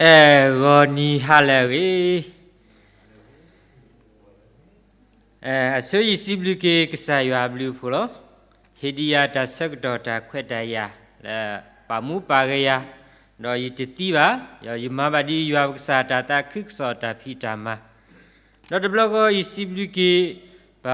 အဲ ဂီၤနံၤဟါလၢအဂ့ၤ, အဲ အဆိယစံးဘျုးက့ၤကစၢ်ယွၤအဘျုးအဖှိၣ်လီၤ. ဟ့ၣ်ဒံးယၤတၢ်ဆၢကတီၢ်တၢ်ခွဲးတၢ်ယာ်လၢပာ်မူပာ်ဂဲၤယၤ, ဒီးယတသံဘၣ်, ဒီးယမၤဘၣ်ဒ်ယွၤပကစၢ်တၢ်သးခုကစီၣ်တၢ်ဖံးတၢ်မၤ, ဒီးတဘျီဃီယစံးဘျုးက့ၤ ပ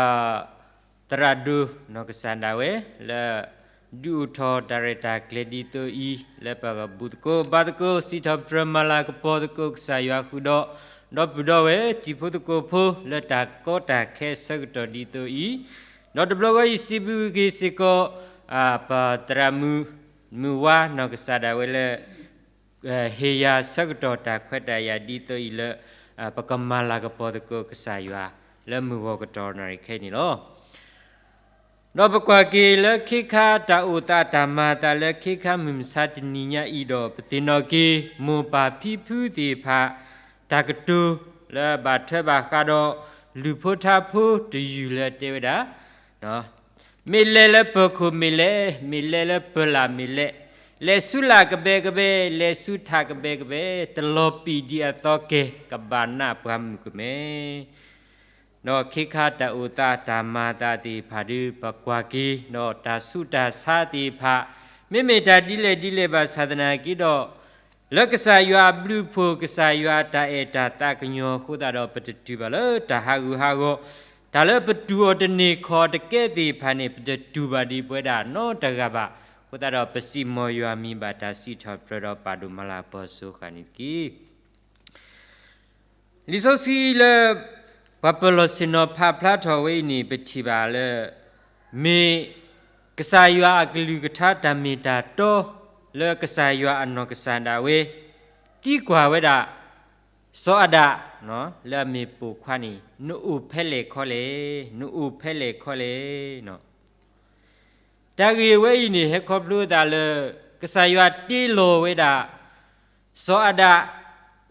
သရၣ်ဒိၣ်နီၢ်ကစၢ်ဒၣ်ဝဲ လၢ ဒုးအိၣ်ထီၣ်တၢ်ရဲၣ်တၢ်ကျဲၤဒ်သိးအံၤ လၢပကဘူၣ်သကိးဘါသကိး စံးထီၣ်ပတြၢၤမၤလၤကပီၤသကိးကစၢ်ယွၤဃုာ်ဒီး ဒီပုၢ်ဒီဝဲၢ်တံၤဖိသကိးဖိ လၢတၢ်ကီတၢ်ခဲဆၢကတီၢ်ဒ်သိးအံၤ, ဒီးတဘျီဃီယစံးဘျုးက့ၤစ့ၢ်ကီး ပသရၣ်မုၣ် မုၢ်ဝါနီၢ်ကစၢ်ဒၣ်ဝဲလၢ ဟ့ၣ်ယၤဆၢကတီၢ်တၢ်ခွဲးတၢ်ယာ်ဒ်သိးအံၤလၢ ပကမၤလၤကပီၤသကိးကစၢ်ယွၤ လၢမုၢ်ဂီၤကတီၢ်နၣ်ရံၣ်ခဲအံၤန့ၣ်လီၤ. ဒီးပကွၢ်က့ၤလၢခ့ခါတၢ်အိၣ်သးတၢ်မၤအသးလၢခ့ခါမုၢ်မဆါတနံၤညါအံၤဒီး ပသ့ၣ်နီၣ်က့ၤ မိၢ်ပၢ်ဖံဖုသ့ၣ်တဖၣ် တၢ်ကတိၤလၢဘၣ်ထွဲဘၣ်ဃးဒီး လုၢ်ဖိထါဖိတယုၢ်လၢတဲဝဲဒၣ် မ့ၢ်လဲၤလၢပၢၤခိၣ်မ့ၢ်လဲၤ, မ့ၢ်လဲၤလၢပၢၤလၢ်မ့ၢ်လဲၤ, လဲၤဆူလာ်ကဘဲကဘဲ, လဲၤဆူထးကဘဲကဘဲ, တလီၤပံာ်ဒံးအသီကဲၤ ကဘၣ်နးပှၤမုၣ်ကမဲ. ဒီးခ့ခါတၢ်အိၣ်သးတၢ်မၤအသးသ့ၣ်တဖၣ်ဒုး ပကွၢ်က့ၤ ဒီးတၢ်ဆူးတၢ်ဆါသ့ၣ်တဖၣ် မ့မ့ၢ်တၢ်ဒ်လဲၣ်ဒ်လဲၣ်ဘၣ်ဆၣ်သနာ်က့ဒီး လၢကစၢ်ယွၤအဘျုးအဖှိၣ် ကစၢ်ယွၤတၢ်အဲၣ်တၢ်သးကညီၤအဃိသတးဒီး ပတတူၢ်ဘၣ်လၢတၢ်ဟးဂူာ်ဟးဂီၤ, တၢ်လၢပတူၢ်အီၤတန့ၢ်ခီၣ်တကဲသ့ၣ်တဖၣ်န့ၣ် ပတတူၢ်ဘၣ်ဒံးပဝဲဒၣ်နီတဂၤဘၣ်. အဃိသတးဒီး ပစံးမီၢ်ယွၤမံၤဘၣ်တၢ်စံးထီၣ်ပတြၢၤဒီးပာ်ဒိၣ်မၤလၤကပီၤစိၤဃာ်န့ၣ်တက့ၢ်. လံာ်စီဆှံလၢ ပှၤပၢၤလီၢ်ဆ့ၣ်နီၤဖးဖျါထီၣ်ဝဲအံၤန့ၣ် ပထံၣ်ဘၣ်လၢ မ့ၢ်ကစၢ်ယွၤအကလုၢ်ကထါတၢ်မ့ၢ်တၢ်တီ လၢကစၢ်ယွၤအနီၢ်ကစၢ်ဒၣ်ဝဲ သံကွၢ်ဝဲဒၣ် စီၤအၤဒၣ် လၢအမ့ၢ်ပိာ်ခွါန့ၣ် နအိၣ်ဖဲလဲၣ်ခီလဲၣ်, နအိၣ်ဖဲလဲၣ်ခီလဲၣ်. တၢ်ဂ့ၢ်ဝဲအံၤန့ၣ် ဟဲခီဖျိသးလၢ ကစၢ်ယွၤတ့လီၤဝဲဒၣ် စီၤအၤဒၣ်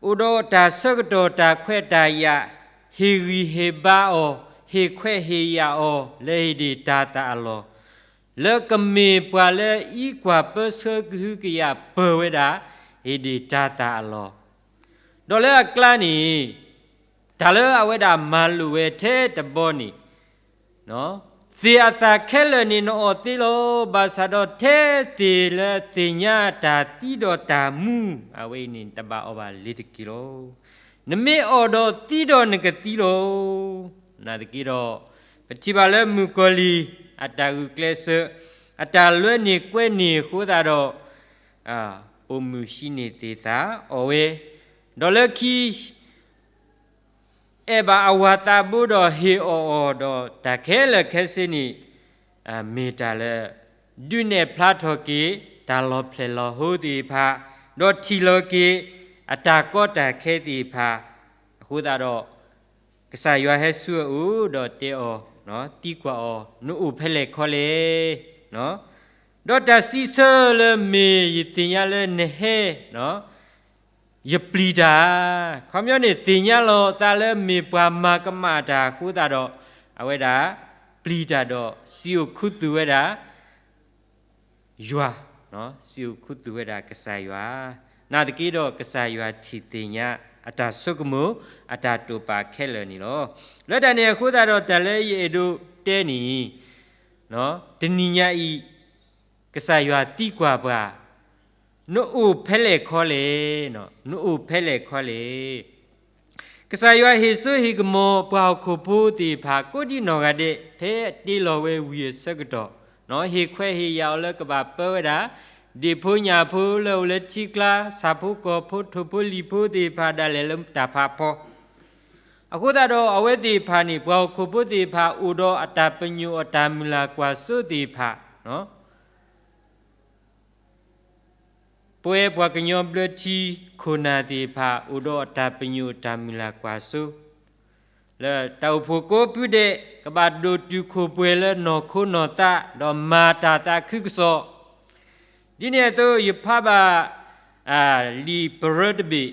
အိၣ်ဒီးတၢ်ဆၢကတီၢ်တၢ်ခွဲးတၢ်ယာ် ဟ့ၣ်ဂံၢ်ဟ့ၣ်ဘါအီၤ, ဟ့ၣ်ခွဲးဟ့ၣ်ယာ်အီၤ လၢဟ့ၣ်ဒံးတၤသၣ်အလီၢ်, လၢကမ့ၢ်ပှၤလၢအအံးကွၢ်ပၢဆှၢကဟုကယာ်ပၢၢ်ဝဲဒၣ် ဟ့ၣ်ဒံးတၤသၣ်အလီၢ်, ဒီးလၢအကျါန့ၣ် တၢ်လၢအဝဲဒၣ်မၤလိာ်ဝဲထဲတဘီန့ၣ် သ့ၣ်အသၣ်ခဲလၢာ်န့ၣ်နအီၣ်သ့လီၤ. ဘၣ်ဆၣ်ဒီးထဲသ့ၣ်လၢသ့ၣ်ညါတၢ်သံဒီးတၢ်မူ အဝဲအံၤန့ၣ် တဘၣ်အီၣ်ဘၣ်လ့ၤတက့ၢ်လီၤ. နမ့ၢ်အီၣ်ဒီးသံဒီးနကသံလီၤ. နာ်သက့ဒီး ပထံၣ်ဘၣ်လၢမုၣ်ကီၤလံၢ် အတၢ်ဂုာ်ကျဲးစၢး အတၢ်လွဲန့ၢ်ကွဲန့ၢ်အဃိသတးဒီး ပိာ်မုၣ်ဟံးန့ၢ်သ့ၣ်သၣ်အီၣ်ဝဲ, ဒီးလၢခံ အဲၣ်ဘၣ်အဝၤသးဘိဒီးဟ့ၣ်အီၣ်အီၤဒီးတၢ်ခဲလၢာ်ခဲဆ့န့ၣ် မ့ၢ်တၢ်လၢ ဒုးနဲၣ်ဖျါထီၣ်က့ၤ တၢ်လီၤဖျဲၣ်လီၤဟိသ့ၣ်တဖၣ်, ဒီးထံၣ်လီၤက့ၤ အတၢ်ကီတၢ်ခဲသ့ၣ်တဖၣ်, အဃိသတးဒီး ကစၢ်ယွၤဟဲဆူအအိၣ်ဒီးတဲအီၤ, သံကွၢ်အီၤ, နအိၣ်ဖဲလဲၣ်ခီလဲၣ်. ဒီးတၢ်စံးဆၢလၢမ့ၢ်ယသ့ၣ်ညါလၢနဟဲ ယပျံၤတၢ်, ခီပညီန့ၣ် သ့ၣ်ညါလီၤအသးလၢမ့ၢ်ပှၤမၤကမၣ်တၢ်အဃိသတးဒီး အဝဲဒၣ်ပျံၤတၢ်ဒီးစံးအိၣ်ခူသူၣ်ဝဲဒၣ် ယွၤ, စံးအိၣ်ခူသူၣ်ဝဲဒၣ်ကစၢ်ယွၤ, နာ်သက့ဒီးကစၢ်ယွၤထံၣ်သ့ၣ်ညါ အတၢ်ဆိကမိၣ် အတၢ်တိာ်ပာ်ခဲလၢာ်န့ၣ်လီၤ. လၢတၢ်န့ၣ်အဃိသတးဒီးတၢ်လၢယအဲၣ်ဒိးတဲန့ၣ် တနံၤညါအံၤ ကစၢ်ယွၤသံကွၢ်ပှၤ, နအိၣ်ဖဲလဲၣ်ခီလဲၣ်, နအိၣ်ဖဲလဲၣ်ခီလဲၣ်. ကစၢ်ယွၤဟ့ၣ်စိဟ့ၣ်ကမီၤပှၤဟီၣ်ခိၣ်ဖိသ့ၣ်တဖၣ် ကိးဒံနီၢ်ဂၤဒဲး ဖဲအတ့လီၤဝဲဝံၤအဆၢကတီၢ်, ဟ့ၣ်ခွဲးဟ့ၣ်ယာ်အီၤလၢကဘၣ်ပၢဝဲဒၣ် ဒ့ၣ်ဖိညၣ်ဖိလၢအိၣ်လၢထံကျါ ဆၣ်ဖိကီၢ်ဖိ ထိၣ်ဖိလံၣ်ဖိသ့ၣ်တဖၣ်ဒၣ်လဲာ်လၢတၢ်ဖးဖီ အဃိသတးဒီးအဝဲသ့ၣ်တဖၣ်န့ၣ် ပှၤဟီၣ်ခိၣ်ဖိသ့ၣ်တဖၣ်အိၣ်ဒီးအတၢ်ပညိၣ်အတၢ်မုၢ်လၢ်ကွၢ်စိသ့ၣ်တဖၣ်, ပဝဲပှၤကညီဘျၢထံခိၣ်နၢ်သ့ၣ်တဖၣ် အိၣ်ဒီးအတၢ်ပညိၣ်အတၢ်မုၢ်လၢ်ကွၢ်စိ လၢတၢ်အိၣ်ဖှိၣ်ကိးဖုဒဲး ကဘၣ်ဒိၣ်တုာ်ခိၣ်ပှဲၤလၢနီၢ်ခိနီၢ်သး ဒီးမၤတၢ်သးခုကစီၣ် ဒ်န့ၣ်အသိး ယဖးဘၣ် လံာ်ပရၢတဘ့ၣ်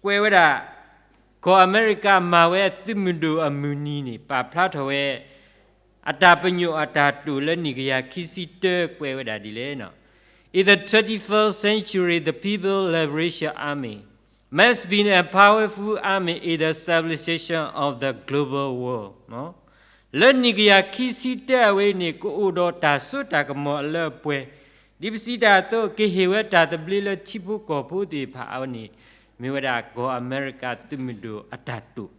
ကွဲးဝဲဒၣ် ကီၢ်အမဲရကၤမၤဝဲသုးမုၢ်ဒိၣ်အမုၢ်နံၤန့ၣ် ပာ်ဖျါထီၣ်ဝဲ အတၢ်ပညိၣ်အတၢ်တိာ်လၢနံၣ်ကယၤခံဆံတၢ ကွဲးဝဲဒၣ်ဒ်လဲၣ်. In the twenty-first century, the People Liberation Army has been a powerful army in the civilization of the global world. လၢနံၣ်ကယၤခံဆံတၢအဝဲအံၤန့ၣ် ကအိၣ်ဒီးတၢ်စိတၢ်ကမီၤအလၢအပှဲၤ, ဒ်ပစံးတၢ်အသိး ကဟ့ၣ်ဝဲတၢ်သဘျ့လၢထံဖိကီၢ်ဖိသ့ၣ်တဖၣ်အဝဲန့ၣ် မ့ၢ်ဝဲဒၣ်ကီၢ်အမဲရကၤသုးမုၢ်ဒိၣ်အတၢ်တိာ်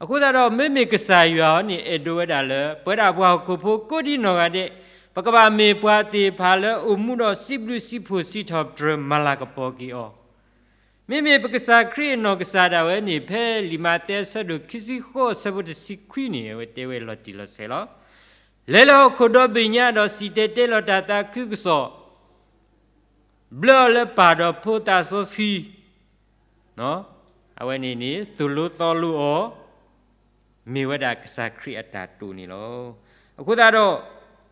အဃိသတးဒီး မ့မ့ၢ်ကစၢ်ယွၤအံၤန့ၣ် အဲၣ်ဒိးဝဲဒၣ်လၢ ပဝဲဒၣ်ပှၤဟီၣ်ခိၣ်ဖိကိးဒံနီၢ်ဂၤဒဲး ပကဘၣ်မ့ၢ်ပှၤသ့ၣ်တဖၣ်လၢအိၣ်မူဒီးစံးဘျုးစံးဖှိၣ်စံးထီၣ်ပတြၢၤမၤလၤကပီၤက့ၤအီၤ, မ့မ့ၢ်ပကစၢ်ခရံာ်အနီၢ်ကစၢ်ဒၣ်ဝဲန့ၣ် ဖဲလံာ်မးသဲအဆၢဒိၣ်ခံဆံဃိးအဆၢဖိတဆံခွံန့ၣ် အဝဲတဲဝဲလီၤတံၢ်လီၤဆဲးလီၤ. လဲၤလၢဟီၣ်ခိၣ်ဒီဘ့ၣ်ညါဒီးစံၣ်တဲၤတဲလီၤတၢ်သးခုကစီၣ် ဘျၢအီၤလၢပၢ်ဒီးဖိသးစီဆှံ, အဝဲန့ၣ်န့ၣ် သိၣ်လိသီလိအီၤ, မ့ၢ်ဝဲဒၣ်ကစၢ်ခရံာ်အတၢ်တိာ်န့ၣ်လီၤ. အဃိသတးဒီး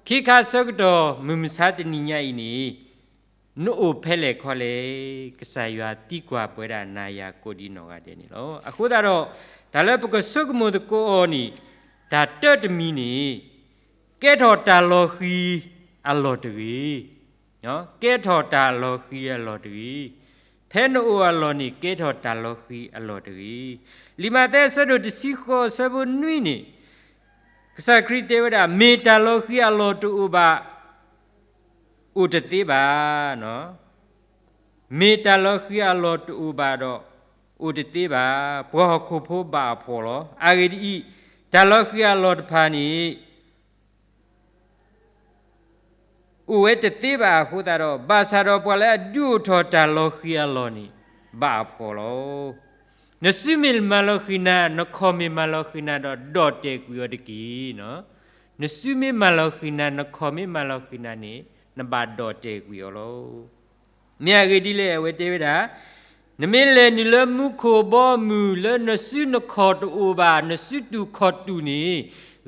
ခ့ခါဆၢကတီၢ်မုၢ်မဆါတနံၤညါအံၤန့ၣ် နအိၣ်ဖဲလဲၣ်ခီလဲၣ်, ကစၢ်ယွၤသံကွၢ်ပဝဲဒၣ်နၤယၤကိးဒံနီၢ်ဂၤဒဲးန့ၣ်လီၤ. အဃိသတးဒီး တၢ်လၢပကဆိကမိၣ်သကိးအီၤန့ၣ် တၢ်တၢတမံၤန့ၣ် ကဲထီၣ်တၢ်လီၤဃံၤအလီၢ်တဂ့ၤ, ကဲထီၣ်တၢ်လီၤဃံၤအလီၢ်တဂ့ၤ, ဖဲနအိၣ်အလီၢ်န့ၣ် ကဲထီၣ်တၢ်လီၤဃံၤအလီၢ်တဂ့ၤ. လံာ်မးသဲအဆၢဒိၣ်တဆံဃိးအဆၢဖိနွံန့ၣ် ကစၢ်ခရံာ်တဲဝဲဒၣ် မ့ၢ်တၢ်လီၤဃံၤအလီၢ်တအိၣ်ဘၣ် အိၣ်တသ့ဘၣ်, မ့ၢ်တၢ်လီၤဃံၤအလီၢ်တအိၣ်ဘၣ်ဒီး အိၣ်တသ့ဘၣ်, ပှၤဟီၣ်ခိၣ်ဖိဘၣ်အဖှီၣ်လီၤ. အဂ့ၢ်ဒ်အံၤ, တၢ်လီၤဃံၤအလီၢ်တဖၣ်န့ၣ် အိၣ်ဝဲတသ့ဘၣ်အဃိသတးဒီး ဘၣ်ဆၣ်ဒီးပှၤလၢအဒုးအိၣ်ထီၣ်တၢ်လီၤဃံၤအလီၢ်န့ၣ် ဘၣ်အဖှီၣ်လီၤ. နစုမ့ၢ်မၤလီၤဃံၤနၤ, နခီၣ်မ့ၢ်မၤလီၤဃံၤနၤဒီး ဒီၣ်တဲာ်ကွံာ်အီၤတက့ၢ်. နစုမ့ၢ်မၤလီၤဃံၤနၤ, နခီၣ်မ့ၢ်မၤလီၤဃံၤနၤန့ၣ် နဘၣ်ဒီၣ်တဲာ်ကွံာ်အီၤလီၤ. မ့ၢ်အဂ့ၢ်ဒ်လဲၣ် အဝဲတဲဝဲဒၣ်, နမ့ၢ်လဲၤနုာ်လၢမူခိၣ်ဘီမုၢ် လၢနစုနခီၣ်တအိၣ်ဘၣ်, နစုတူာ်ခီၣ်တူာ်န့ၣ်,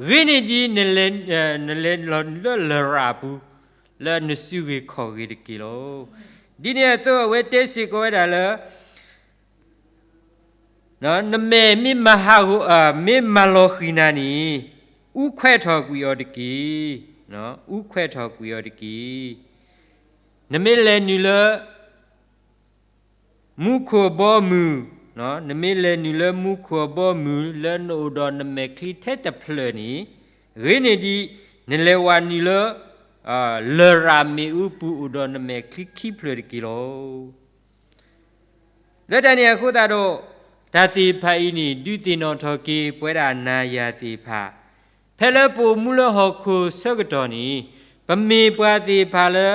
ဂ့ၤန့ၢ်ဒံး နလဲၤလီၤနုာ်လၢလရာ်အပူၤ လၢနစုဂ့ၤခီၣ်ဂ့ၤတက့ၢ်လီၤ. ဒ်န့ၣ်အသိး အဝဲတဲစ့ၢ်ကီးဝဲဒၣ်လၢ နမဲာ်မ့ၢ်မၤဟးဂီၤ, မ့ၢ်မၤလီၤဃံၤနၤန့ၣ်, အူခွဲးထီၣ်ကွံာ်အီၤတက့ၢ်. အူခွဲးထီၣ်ကွံာ်အီၤတက့ၢ်. နမ့ၢ်လဲၤနုာ်လၢ မူခိၣ်အဘီအမုၢ်, နမ့ၢ်လဲၤနုာ်လၢမူခိၣ်အဘီအမုၢ် လၢနအိၣ်ဒီးနမဲာ်ချံထဲတဖျၢၣ်န့ၣ်, ဂ့ၤန့ၢ်ဒံး နလဲၤဝးနုာ်လၢ လရာ်မ့ၣ်အူပူၤအိၣ်ဒီးနမဲာ်ချံခံဖျၢၣ်တက့ၢ်လီၤ. လၢတၢ်န့ၣ်အဃိသတးဒီး တၢ်သ့ၣ်တဖၣ်အံၤန့ၣ် ဒုးသ့ၣ်နီၣ်ထီၣ်က့ၤပဝဲဒၣ်နၤယၤသ့ၣ်တဖၣ်, ဖဲလၢပအိၣ်မူလၢဟီၣ်ခိၣ်ဆၢကတီၢ်န့ၣ်, ပမ့ၢ်ပှၤသ့ၣ်တဖၣ်လၢ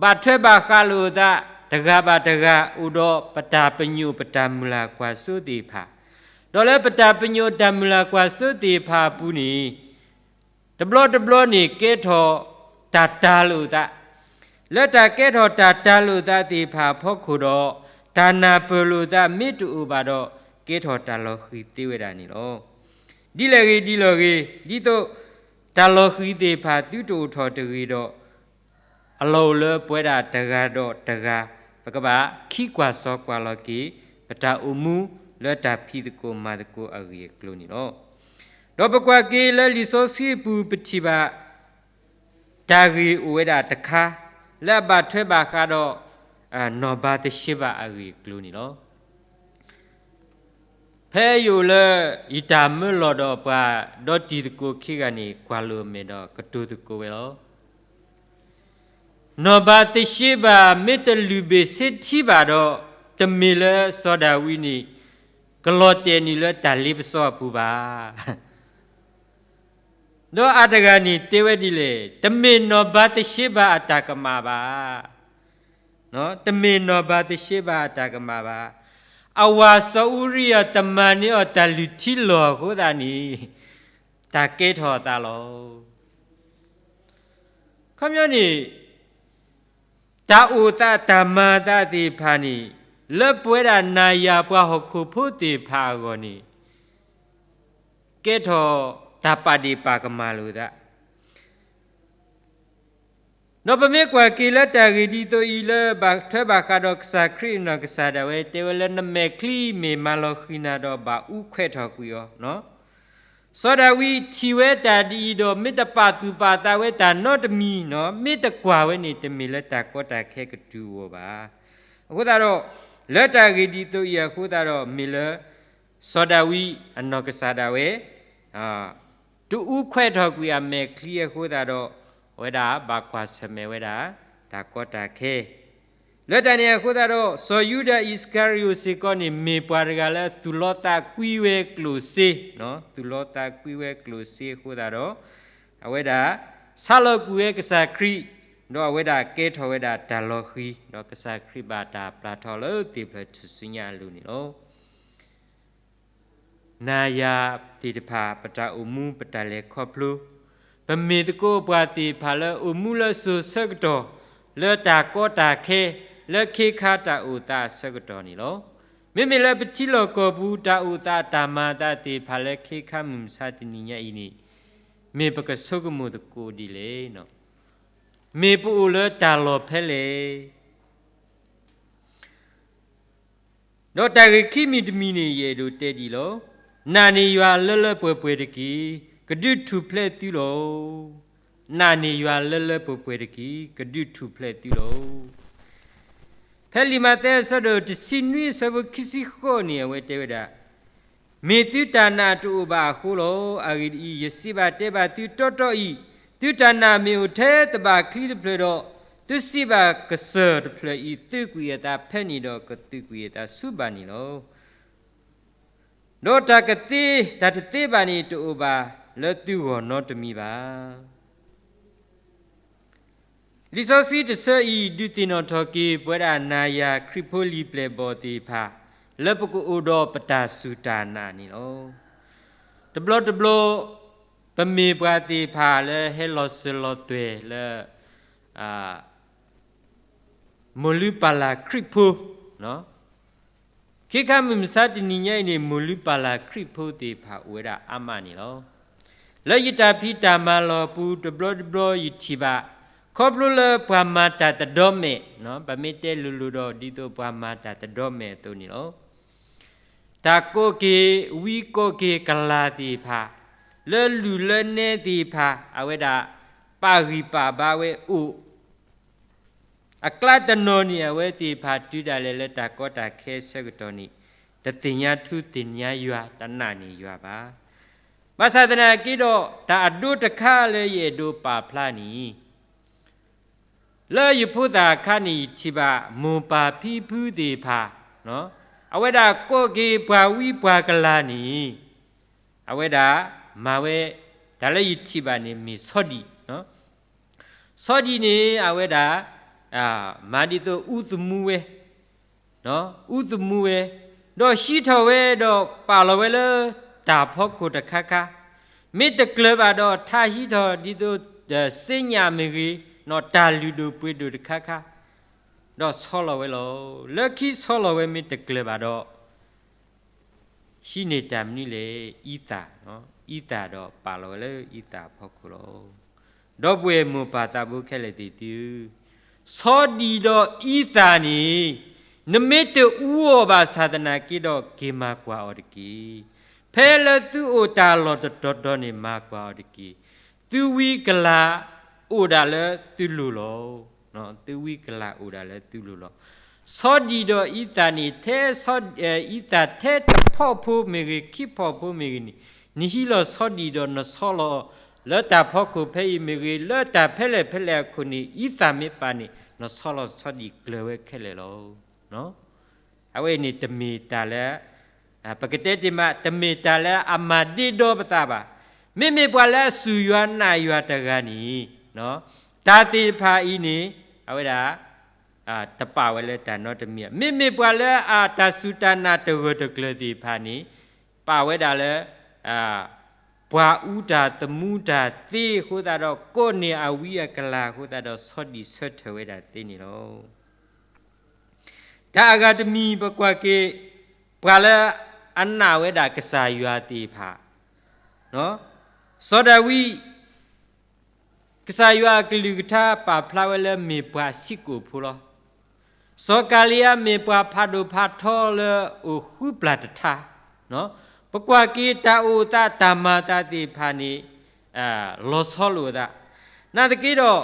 ဘၣ်ထွဲဘၣ်ဃးလိာ်အသး တဂၤဘၣ်တဂၤ အိၣ်ဒီးပတၢ်ပညိၣ်ပတၢ်မုၢ်လၢ်ကွၢ်စိသ့ၣ်တဖၣ်, ဒီးလၢပတၢ်ပညိၣ်တၢ်မုၢ်လၢ်ကွၢ်စိသ့ၣ်တဖၣ်အပူၤန့ၣ် တဘျီတဘျီန့ၣ် ကဲထီၣ်တၢ်တၤလိာ်သး, လၢတၢ်ကဲထီၣ်တၢ်တၤလိာ်သးသ့ၣ်တဖၣ်အဖီခိၣ်ဒီး တၢ်နၢ်ပၢၢ်လိာ်သးမ့ၢ်တအိၣ်ဘၣ်ဒီး ကဲထီၣ်တၢ်လီၤဃံၤသ့ဝဲဒၣ်န့ၣ်လီၤ. ဒ်လဲၣ်ဂ့ၤဒ်လဲၣ်ဂ့ၤ, ဒ်သိးတၢ်လီၤဃံၤသ့ၣ်တဖၣ်သုတအိၣ်ထီၣ်တဂ့ၤဒီး အလီၢ်အိၣ်လၢပဝဲဒၣ်တဂၤဒီးတဂၤ ပကဘၣ်ခံကွၢ်စီကွၢ်လီၤက့ၤ ပတၢ်အိၣ်မူလၢတၢ်ဖံးသကိးမၤသကိးအဂ့ၢ်အကျိၤန့ၣ်လီၤ. ဒီးပကွၢ်က့ၤလၢလံာ်စီဆှံအပူၤ ပထံၣ်ဘၣ် တၢ်ဂ့ၢ်အိၣ်ဝဲဒၣ်တခါ လၢအဘၣ်ထွဲဘၣ်ဃးဒီး နီၢ်ဘၤသရှ့ဘၤအဂ့ၢ်အကျိၤန့ၣ်လီၤ. ဖဲယအိၣ်လၢ ယတၢ်မၢလီၢ်ဒီးပှၤဒီတံၤသကိးခံဂၤန့ၣ် ကွၢ်လိာ်အမဲာ်ဒီးကတိၤသကိးဝဲလီၤ. နီၢ်ဘၤသရှ့ဘၤ မ့ၢ်တလုၢ်ဘ့ၣ်ဆ့ထံဘၣ်ဒီး တမ့ၢ်လၢစီၤဒၤဝံးန့ၣ် ကလီၤတဲာ်နုာ်လၢတၢ်လ့ပစီအပူၤဘၣ်. ဒီးအါတဂၤန့ၣ်တဲဝဲဒ်လဲၣ်, တမ့ၢ်နီၢ်ဘၤသရှ့ဘၤအတၢ်ကမၣ်ဘၣ်. တမ့ၢ်နီၢ်ဘၤသရှ့ဘၤအတၢ်ကမၣ်ဘၣ်. အဝၤစီၤအူရံယၤတမၤန့ၢ်အီၤတၢ်လုၢ်ထံလီၢ်အဃိသတးန့ၣ် တၢ်ကဲထီၣ်အသးလီၤ. ခီပညီန့ၣ် တၢ်အိၣ်သးတၢ်မၤအသးသ့ၣ်တဖၣ်န့ၣ် လၢပဝဲဒၣ်နၤယၤပှၤဟီၣ်ခိၣ်ဖိသ့ၣ်တဖၣ်အဂီၢ်န့ၣ် ကဲထီၣ်တၢ်ပာ်ဒ့ၣ်ပာ်ကမၣ်လိာ်သး ဒီးပမ့ၢ်ကွၢ်က့ၤလၢတၢ်ဂ့ၢ်ဒ်သိးအံၤလၢဘၣ်ထွဲဘၣ်ဃးဒီးကစၢ်ခရံာ်အနီၢ်ကစၢ်ဒၣ်ဝဲ တဲဝဲလၢနမဲာ်ချံမ့ၢ်မၤလီၤဃံၤနၤဒီးဘၣ်အူခွဲးထီၣ်ကွံာ်အီၤ, စီၤဒၤဝံးထံၣ်ဝဲတၢ်ဒ်အံၤဒီး မ့ၢ်တပာ်သူၣ်ပာ်သးဝဲတၢ်နီတမံၤနီၤ, မ့ၢ်တကွၢ်ဝဲန့ၣ် တမ့ၢ်လၢတၢ်ကီတၢ်ခဲကတုၤအဂီၢ်ဘၣ်. အဃိသတးဒီး လၢတၢ်ဂ့ၢ်ဒ်သိးအံၤအဃိသတးဒီး မ့ၢ်လၢ စီၤဒၤဝံးအနီၢ်ကစၢ်ဒၣ်ဝဲ တအူခွဲးထီၣ်ကွံာ်အမဲာ်ချံအဃိသတးဒီး အဝဲဒၣ်ဘၣ်ကွၢ်ဆၢၣ်မဲာ်ဝဲဒၣ် တၢ်ကီတၢ်ခဲ လၢတၢ်န့ၣ်အဃိသတးဒီး စီၤယူဒၤအံၣ်စကၤရံၤအိၣ်စ့ၢ်ကီးန့ၣ် မ့ၢ်ပှၤတဂၤလၢသူၣ်လီသးကွံဝဲကျိၣ်စ့, သူၣ်လီသးကွံဝဲကျိၣ်စ့အဃိသတးဒီး အဝဲဒၣ် ဆါလီၤကွံာ်ဝဲကစၢ်ခရံာ်, ဒီးအဝဲဒၣ်ကဲထီၣ်ဝဲဒၣ်တၢ်လီၤဃံၤ, ဒီးကစၢ်ခရံာ်ဘၣ်တၢ်ပျၢ်ထီၣ်လၢသ့ၣ်ဖျၢၣ်ထူၣ်စုညါအလိၤန့ၣ်လီၤ. နၤယၤသ့ၣ်တဖၣ် ပတၢ်အိၣ်မူပတၢ်လဲၤခီဖျိ, ပမ့ၢ်သကိးပှၤသ့ၣ်တဖၣ်လၢအိၣ်မူလၢစိၤဆၢကတီၢ်, လၢတၢ်ကီတၢ်ခဲ, လၢခ့ခါတၢ်အိၣ်သးအဆၢကတီၢ်န့ၣ်လီၤ. မ့မ့ၢ်လၢပထံလီၢ်ကီၢ်ပူၤ တၢ်အိၣ်သးတၢ်မၤအသးသ့ၣ်တဖၣ်လၢခ့ခါမုၢ်မဆါတနံၤညါအံၤန့ၣ်, မ့ၢ်ပကဆိကမိၣ်သကိးဒ်လဲၣ်. မ့ၢ်ပအိၣ်လၢတၢ်လီၢ်ဖဲလဲၣ် ဒီးတၢ်ဂ့ၢ်ခံမံၤတမံၤန့ၣ် ယအဲၣ်ဒိးတဲဒ်အံၤလီၤ. နာ်န့ၢ်ယွၤလၢလၢပှဲၤပှဲၤတက့ၢ်, ကဒုးထူၣ်ဖျဲးသုလီၤ. နာ်န့ၢ်ယွၤလၢလၢပှဲၤပှဲၤတက့ၢ်, ကဒုးထူၣ်ဖျဲးသုလီၤ. ဖဲလံာ်မးသဲအဆၢဒိၣ်တဆံနွံအဆၢဖိခံဆံဃိးန့ၣ် အဝဲတဲဝဲဒၣ်, မ့ၢ်သုတၢ်နာ်တအိၣ်ဘၣ်အဃိလီၤ. အဂ့ၢ်ဒ်အံၤ, ယစံးဘၣ်တဲဘၣ်သုတီတီအံၤ, သုတၢ်နာ်မ့ၢ်အိၣ်ထဲသဘၣ်ချံတဖျၢၣ်ဒီး, သုစံးဘၣ်ကစၢၢ်တဖျၢၣ်အံၤ, သုးကွံာ်အသးဖဲန့ၣ်ဒီး ကသုးကွံာ်အသးဆူဘၣ်န့ၣ်လီၤ. ဒီးတၢ်ကသ့, တၢ်တသ့ဘၣ်န့ၣ် တအိၣ်ဘၣ်လၢသုဂီၢ်နီတမံၤဘၣ်. လံာ်စီဆှံတဆၢအံၤ ဒုးသ့ၣ်နီၣ်ထီၣ်က့ၤ ပဝဲဒၣ်နၤယၤခရံာ်ဖိလံာ်ပျဲၢ်ဘီၣ်သ့ၣ်တဖၣ် လၢပကအိၣ်ဒီးပတၢ်စူၢ်တၢ်နာ်န့ၣ်လီၤ. တဘျီတဘျီ ပမ့ၢ်ပှၤသ့ၣ်တဖၣ်လၢဟဲလီၤစၢၤလီၤသွဲၣ်လၢ မိၢ်လုၢ်ပၢ်လၢ်ခရံာ်ဖိ, ခ့ခါမုၢ်မဆါတနံၤညါအံၤန့ၣ် မိၢ်လုၢ်ပၢ်လၢ်ခရံာ်ဖိသ့ၣ်တဖၣ်အိၣ်ဝဲဒၣ်အါမးန့ၣ်လီၤ. လၢယတၢ်ဖံးတၢ်မၤလီၢ်ပူၤ တဘျီတဘျီယထံၣ်ဘၣ်, ခီဖျိလၢပှၤမၤတၢ်တဒီမဲာ်, ပမ့ၢ်တဲလိၤလိၤဒီး ဒ်သိးပှၤမၤတၢ်တဒီမဲာ်အသိးန့ၣ်လီၤ. တၢ်ကိးက့ၤဝံကိးက့ၤကလၤသ့ၣ်တဖၣ်, လၢလူၢ်လၢနဲသ့ၣ်တဖၣ် အဝဲဒၣ်ပာ်ဂံၢ်ပာ်ဘါဝဲအိၣ် အကျါတနီၤန့ၣ် အဝဲသ့ၣ်တဖၣ်တုၤဒၣ်လဲာ်လၢတၢ်ကီတၢ်ခဲဆၢကတီၢ်န့ၣ် တသ့ၣ်ညါထူသ့ၣ်ညါယွၤ တနာ်န့ၢ်ယွၤဘၣ်. ဘၣ်ဆၣ်သနာ်က့ဒီး တၢ်အဒိတခါလၢယအဲၣ်ဒိးပာ်ဖျါန့ၣ် လၢယဖိသၣ်အခါန့ၣ် ယထံၣ်ဘၣ်မိၢ်ပၢ်ဖံဖုသ့ၣ်တဖၣ်, အဝဲဒၣ်ကိးက့ၤပှၤဝံပှၤကလၤန့ၣ် အဝဲဒၣ်မၤဝဲ တၢ်လၢယထံၣ်ဘၣ်န့ၣ်မ့ၢ်ဆီဒံၣ်, ဆီဒံၣ်န့ၣ် အဝဲဒၣ် မၤဒ်သိးအူသမူဝဲ, အူသမူဝဲ, ဒီးဟံးထီၣ်ဝဲဒီးပာ်လီၤဝဲလၢတၢ်ဖီခိၣ်တခါခါ, မ့ၢ်တကျၢၤဘၣ်ဒီး ထါဟံးထီၣ်ဒ်သိး စ့ညၣ်မ့ၢ်ဂ့ၤ, တၢ်လုၢ်ဒိၣ်ပှ့ၤဒိၣ်တခါခါ, ဒီးဆီလီၤဝဲလီၤ. လၢခံဆီလီၤဝဲမ့ၢ်တကျၢၤဘၣ်ဒီး ဟံးန့ၢ်တၢ်မနုၤလဲၣ်, အံသၣ်, အံသၣ်ဒီးပာ်လီၤဝဲလၢအံသၣ်အဖီခိၣ်လီၤ. ဒီပုၢ်ဝဲၢ်မိၢ်ပၢ်သးဘိခဲလၢာ်သ့ၣ်သုဧၢ, ဆီဒံၣ်ဒီးအံသၣ်န့ၣ် နမ့ၢ်တအူအီၤဘၣ်ဆၣ်သနာ်က့ဒီး က့ၤမၤကွၢ်အီၤတက့ၢ်. ဖဲလၢသုအိၣ်တၢ်လီၢ်တတီၤတီၤန့ၣ် မၤကွၢ်အီၤတက့ၢ်. သုဝံကလၤအိၣ်ဒၣ်လၢသုလိၤလီၤ. သုဝံကလၤအိၣ်ဒၣ်လၢသုလိၤလီၤ. ဆီဒံၣ်ဒီးအံသၣ်န့ၣ် ထဲဆီ, အံသၣ်ထဲတဖီဖိမ့ၢ်ဂ့ၤ ခံဖီဖိမ့ၢ်ဂ့ၤန့ၣ် နဟံးလီၤဆီဒံၣ်ဒီးနဆီလီၤ လၢတၢ်ဖီခိၣ်ဖဲအံၤမ့ၢ်ဂ့ၤ လၢတၢ်ဖဲလဲၣ်ဖဲလဲၣ်အခိၣ်န့ၣ် အံသၣ်မ့ၢ်ပာ်န့ၣ် နဆီလီၤဆီဒံၣ်ကျၢၤဝဲခဲလၢာ်လီၤ. အဝဲအံၤန့ၣ်တမ့ၢ်တၢ်လၢ ပကတဲတ့ၢ်မး တမ့ၢ်တၢ်လၢအမၤဒ့ဒီပသးဘၣ်. မ့မ့ၢ်ပှၤလၢအစူၢ်ယွၤနာ်ယွၤတဂၤန့ၣ် တၢ်သ့ၣ်တဖၣ်အံၤန့ၣ် အဝဲဒၣ် တပာ်ဝဲလၢတၢ်နီတမံၤ. မ့မ့ၢ်ပှၤလၢအတၢ်စူၢ်တၢ်နာ်တဂၢၢ်တကျၢၤသ့ၣ်တဖၣ်န့ၣ် ပာ်ဝဲဒၣ်လၢ ပှၤအူတၢ်သမူတၢ်သ့အဃိသတးဒီး ကိးန့ၢ်အဝံအကလၤအဃိသတးဒီး ဆီဒံၣ်ဆၢထၢၣ်ဝဲဒၣ်သ့န့ၣ်လီၤ. တၢ်အဂၤတမံၤ ပကွၢ်က့ၤ ပှၤလၢအနာ်ဝဲဒၣ်ကစၢ်ယွၤသ့ၣ်တဖၣ်, စီၤဒၤဝံး ကစၢ်ယွၤအကလုၢ်ကထါပာ်ဖျါဝဲလၢမ့ၢ်ပှၤဆံးကိာ်ဖိလီၤ. စီၤကၤလံယါမ့ၢ်ပှၤဖးဒိၣ်ဖးထီလၢအိၣ်ဃုပျၢ်တထါ, ပကွၢ်က့ၤတၢ်အိၣ်သးတၢ်မၤသးသ့ၣ်တဖၣ်န့ၣ် လီၤဆီလိာ်အသး, နာ်သက့ဒီး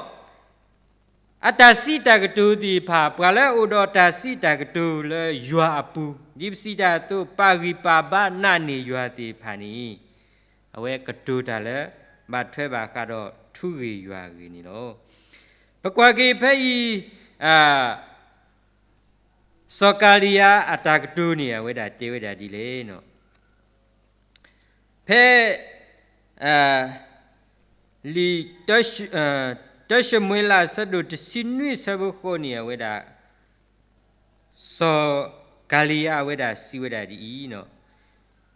အတၢ်စံးတၢ်ကတိၤသ့ၣ်တဖၣ်, ပှၤလၢအအိၣ်ဒီးတၢ်စံးတၢ်ကတိၤလၢယွၤအပူၤ, ဒ်ပစံးတၢ်အသိး ပာ်ဂံၢ်ပာ်ဘါနာ်န့ၢ်ယွၤသ့ၣ်တဖၣ်န့ၣ်, အဝဲကတိၤတၢ်လၢ ဘၣ်ထွဲဘၣ်ဃးဒီးထူဂ့ၢ်ယွၤဂ့ၢ်န့ၣ်လီၤ. ပကွၢ်က့ၤဖဲအံၤ, စီၤကၤလံယၤအတၢ်ကတိၤန့ၣ် အဝဲဒၣ်တဲဝဲဒၣ်ဒ်လဲၣ်. ဖဲ လံာ် တၢ ၡမူၤအ့လးအဆၢဒိၣ်တဆံနွံအဆၢဖိဃိးန့ၣ် အဝဲဒၣ် စီၤကၤလံယၤအဝဲဒၣ်စံးဝဲဒၣ်ဒ်အံၤ,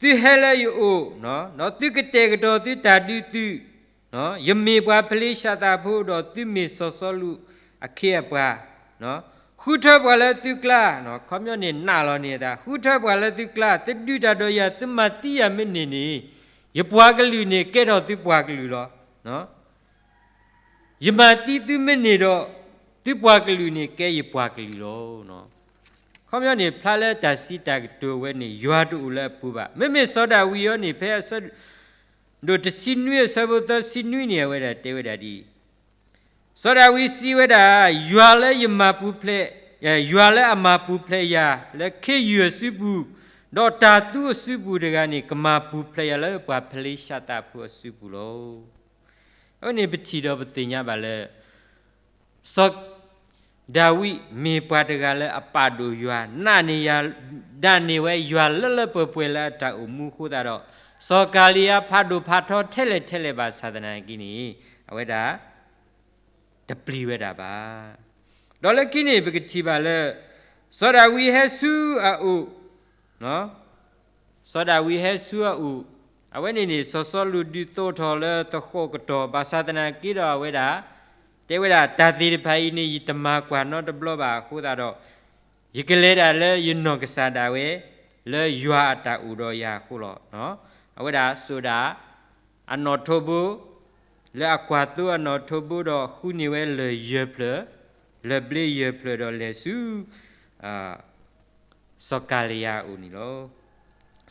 သုဟဲလၢယအိၣ်, ဒီးသုကတဲာ်ကတီၤသုတၢ်ဒုးသုး, ယမ့ၢ်ပှၤဖလ့ၡသးဖိ ဒီးသုမ့ၢ်စီၤစီလူးအခ့အပှၤ, ဃုထၢပှၤလၢသုကျါ, ခီပညီန့ၣ်နာ်လီၤန့ၢ်အသး, ဃုထၢပှၤလၢသုကျါ, သုဒုးတၢ်ဒီးယၤ သုမၤသံယၤမ့ၢ်န့ၢ်န့ၣ်, ယပှၤကလုာ်န့ၣ်ကဲထီၣ်သုပှၤကလုာ်လီၤ. ယမၤသံသုမ့ၢ်န့ၢ်ဒီး, သုပှၤကလုာ်န့ၣ်ကဲယပှၤကလုာ်လီၤ. ခီပညီန့ၣ် ဖျါလၢတၢ်စံးတၢ်ကတိၤဝဲန့ၣ် ယွၤတအိၣ်လၢအပူၤဘၣ်. မ့မ့ၢ်စီၤဒၤဝံးအံၤန့ၣ် ဖဲအဆၢဒိၣ်တဆံနွံအဆၢဖိသၢဆံနွံန့ၣ် အဝဲဒၣ်တဲဝဲဒၣ်ဒ်အံၤ, စီၤဒၤဝံးစံးဝဲဒၣ်, ယွၤလၢယမၤပူၤဖျဲး, ယွၤလၢအမၤပူၤဖျဲးယၤ လၢခ့ယုၢ်အစုပူၤ, ဒီးတၤသူအစုပူၤတဂၤန့ၣ် ကမၤပူၤဖျဲးယၤလၢပှၤဖလ့ၡသးဖိအစုပူၤလီၤ. အဝဲန့ၣ်ပထံၣ်ဒီးပသ့ၣ်ညါဘၣ်လၢ စီၤဒၤဝံးမ့ၢ်ပှၤတဂၤလၢအပာ်ဒိၣ်ယွၤ, နာ်န့ၢ်ယၤ, နာ်န့ၢ်ဝဲယွၤလၢလၢပှဲၤပှဲၤလၢအတၢ်အိၣ်မူအဃိသတးဒီး, စီၤကၤလံယၤဖးဒိၣ်ဖးထီထဲလဲၣ်ထဲလဲၣ်ဘၣ်ဆၣ်သနာ်က့န့ၣ်, အဝဲဒၣ် တပျံၤဝဲဒၣ်ဘၣ်. ဒီးလၢခံန့ၣ် ပကထံၣ်ဘၣ်လၢ စီၤဒၤဝံးဟဲဆူအအိၣ်, စီၤဒၤဝံးဟဲဆူအအိၣ်, အဝဲန့ၣ်န့ၣ် စီၤစီလူးဒုးသိးထီၣ်လၢသဃိးကတီၢ် ဘၣ်ဆၣ်သနာ်က့ဒီးအဝဲဒၣ် တဲဝဲဒၣ် တၢ်သ့ၣ်တဖၣ်အံၤန့ၣ် ယတမၤကွၢ်နီတဘျီဘၣ်အဃိသတးဒီး, ယကလဲၤဒၣ်လၢယနီၢ်ကစၢ်ဒၣ်ဝဲ လၢယွၤအတၢ်အိၣ်ဒီးယၤအဃိလီၤ. အဝဲဒၣ်စိာ်ဒၣ် အနီၣ်ထိးဘိ, လၢအကွၢ်သိအနီၣ်ထိးဘိဒီးဃုန့ၢ်ဝဲလၢၢ်ယဲၢ်ဖျၢၣ်, လၢၢ်ဘျ့ယဲၢ်ဖျၢၣ်ဒီးလဲၤဆူ စီၤကၤလံယၤအအိၣ်န့ၣ်လီၤ.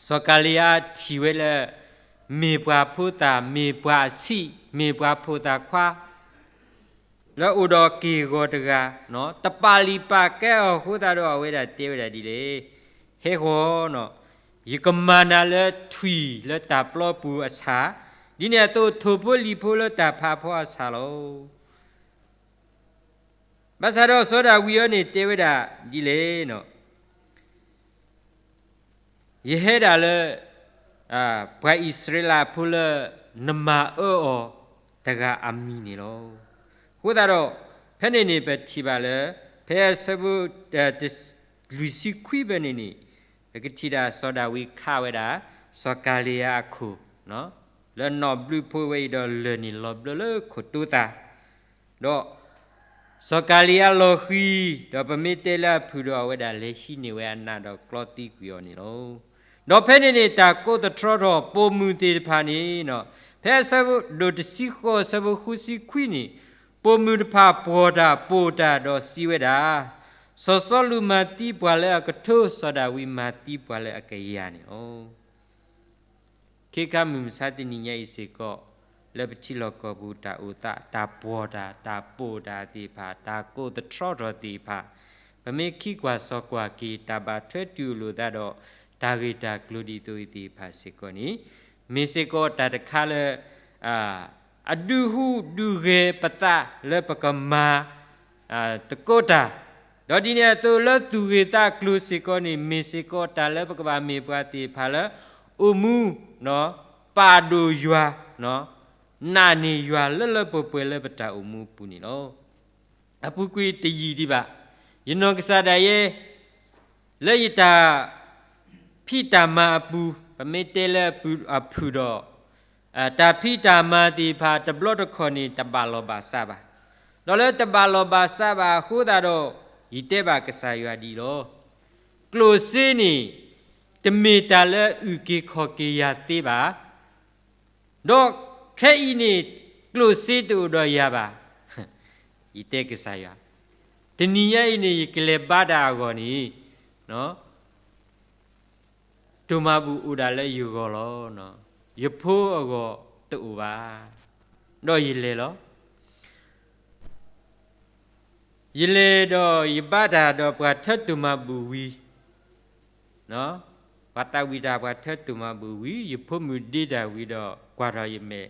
စီၤကၤလံယၤထံၣ်ဝဲလၢ မ့ၢ်ပှၤဖိသၣ်, မ့ၢ်ပှၤအဆံး, မ့ၢ်ပှၤဖိသၣ်ခွါ လၢအိၣ်ဒီးက့ၢ်ဂီၤတဂၤ, တပာ်လုၢ်ပာ်ကဲအီၤအဃိသတးဒီး အဝဲဒၣ်တဲဝဲဒၣ်ဒ်လဲၣ်, ဟဲဃီၤ, ယကမၤနၤလၢထွံၣ်လၢတၢ်ပျီပူၤအဆၣ်, ဒ်န့ၣ်အသိးထိၣ်ဖိလံၣ်ဖိလၢတၢ်ဖးဖီအဆၣ်လီၤ. ဘၣ်ဆၣ်ဒီးစီၤဒၤဝံးအံၤန့ၣ်တဲဝဲဒၣ်ဒ်လဲၣ်, ယဟဲဒၣ်လၢ ပှၤအံၣ်စရ့လးဖိလၢနမၤအၢအီၤတဂၤအမံၤန့ၣ်လီၤ. အဃိသတးဒီး ဖဲန့ၣ်န့ၣ် ပထံၣ်ဘၣ်လၢ ဖဲအဆၢဖိ လွံၢ်ဆံခွံဖဲန့ၣ်န့ၣ် ပကထံၣ်ဒၣ်စီၤဒၤဝံးခးဝဲဒၣ် စီၤကၤလံယၤအခိၣ် လၢနီၣ်ဘျုးဖိဝဲအံၤဒီးလၢၢ်န့ၣ်လီၤဘျၢလၢခိၣ်တိသး ဒီး စီၤကၤလံယၤလီၤဃံၤ, ဒီးပမ့ၢ်တဲလၢအဖုၣ်ဒီး အဝဲဒၣ်လဲၤဟံးန့ၢ်ဝဲအနးဒီးကျီသံကွံာ်အီၤန့ၣ်လီၤ. ဒီးဖဲန့ၣ်န့ၣ် တၢ်ကိးသတြီထီၣ်ပိာ်မုၣ်သ့ၣ်တဖၣ်န့ၣ်, ဖဲအဆၢဒိၣ်တဆံဃိးအဆၢဖိဃုဆံခွံန့ၣ်, ပိာ်မုၣ်တဖၣ်ပိာ်တၢ်ပိာ်တၢ်ဒီးစံးဝဲဒၣ်, စီၤစီလူးမၤသံပှၤလၢအကထိ, စီၤဒၤဝံးမၤသံပှၤလၢအကယၤန့ၣ်လီၤ. ခ့ခါမုၢ်မဆါတနံၤညါအံၤစ့ၢ်ကီး, လၢပထံလီၢ်ကီၢ်ပူၤတၢ်အိၣ်သး, တၢ်ပိာ်တၢ်, တၢ်ပိာ်တၢ်သ့ၣ်တဖၣ်, တၢ်ကိးသတြီထီၣ်သ့ၣ်တဖၣ်, ပမ့ၢ်ခံကွၢ်စီၤကွၢ်က့ၤ တၢ်ဘၣ်ထွဲတုၤအလိာ်သးဒီး တၢ်ဂ့ၢ်တၢ်ကျိၤဒ်သိးအံၤသ့ၣ်တဖၣ်စ့ၢ်ကီးန့ၣ်, မ့ၢ်စ့ၢ်ကီးတၢ်တခါလၢ အဒုးဟူးဒုးဂဲၤပသးလၢပကမၤ သကိးတၢ်, ဒီးဒ်န့ၣ်အသိးလၢသူၣ်ဂ့ၤသးကျိၤစ့ၢ်ကီးန့ၣ် မ့ၢ်စ့ၢ်ကီးတၢ်လၢပကဘၣ်မ့ၢ်ပှၤသ့ၣ်တဖၣ်လၢ အိၣ်မူ ပာ်ဒိၣ်ယွၤ, နာ်န့ၢ်ယွၤလၢလၢပှဲၤပှဲၤလၢပတၢ်အိၣ်မူအပူၤန့ၣ်လီၤ. အပူၤကွံာ်တယံာ်ဒံးဘၣ်, ယနီၢ်ကစၢ်ဒၣ်ယဲ လၢယတၢ်ဖံးတၢ်မၤအပူၤ, ပမ့ၢ်တဲလၢအဖုၣ်ဒီး တၢ်ဖံးတၢ်မၤသ့ၣ်တဖၣ်တဘျီတခီၣ်န့ၣ် တဘၣ်လီၢ်ဘၣ်စးဘၣ်. ဒီးလၢတဘၣ်လီၢ်ဘၣ်စးဘၣ်အဃိသတးဒီး ယတဲဘၣ်ကစၢ်ယွၤဒ်အံၤလီၤ. ကျိၣ်စ့န့ၣ် တမ့ၢ်တၢ်လၢအုၣ်က့ၤခီၣ်က့ၤယၤသ့ဘၣ်. ဒီးခဲအံၤန့ၣ် ကျိၣ်စ့တအိၣ်ဒီးယၤဘၣ်. ယတဲကစၢ်ယွၤ, တနံၤညါအံၤန့ၣ် ယကလဲၤဘါတၢ်အဂီၢ်န့ၣ် တိၢ်မၤဘူၣ်အိၣ်ဒၣ်လၢယဂီၢ်လီၤ. ယဖိအဂီၢ်တအိၣ်ဘၣ်. ဒီးယလဲၤလီၤ. ယလဲၤဒီးယဘၣ်တၢ်ဒီးပှၤထၢတိၢ်မၤဘူၣ်ဝံၤ, ပှၤသးဝံၣ်တၢ်ပှၤထၢတိၢ်မၤဘူၣ်ဝံၤ ယဖိမုၣ်ဒ့တၢ်ဝံၤဒီး ကွၢ်ထီၣ်ယမဲာ်,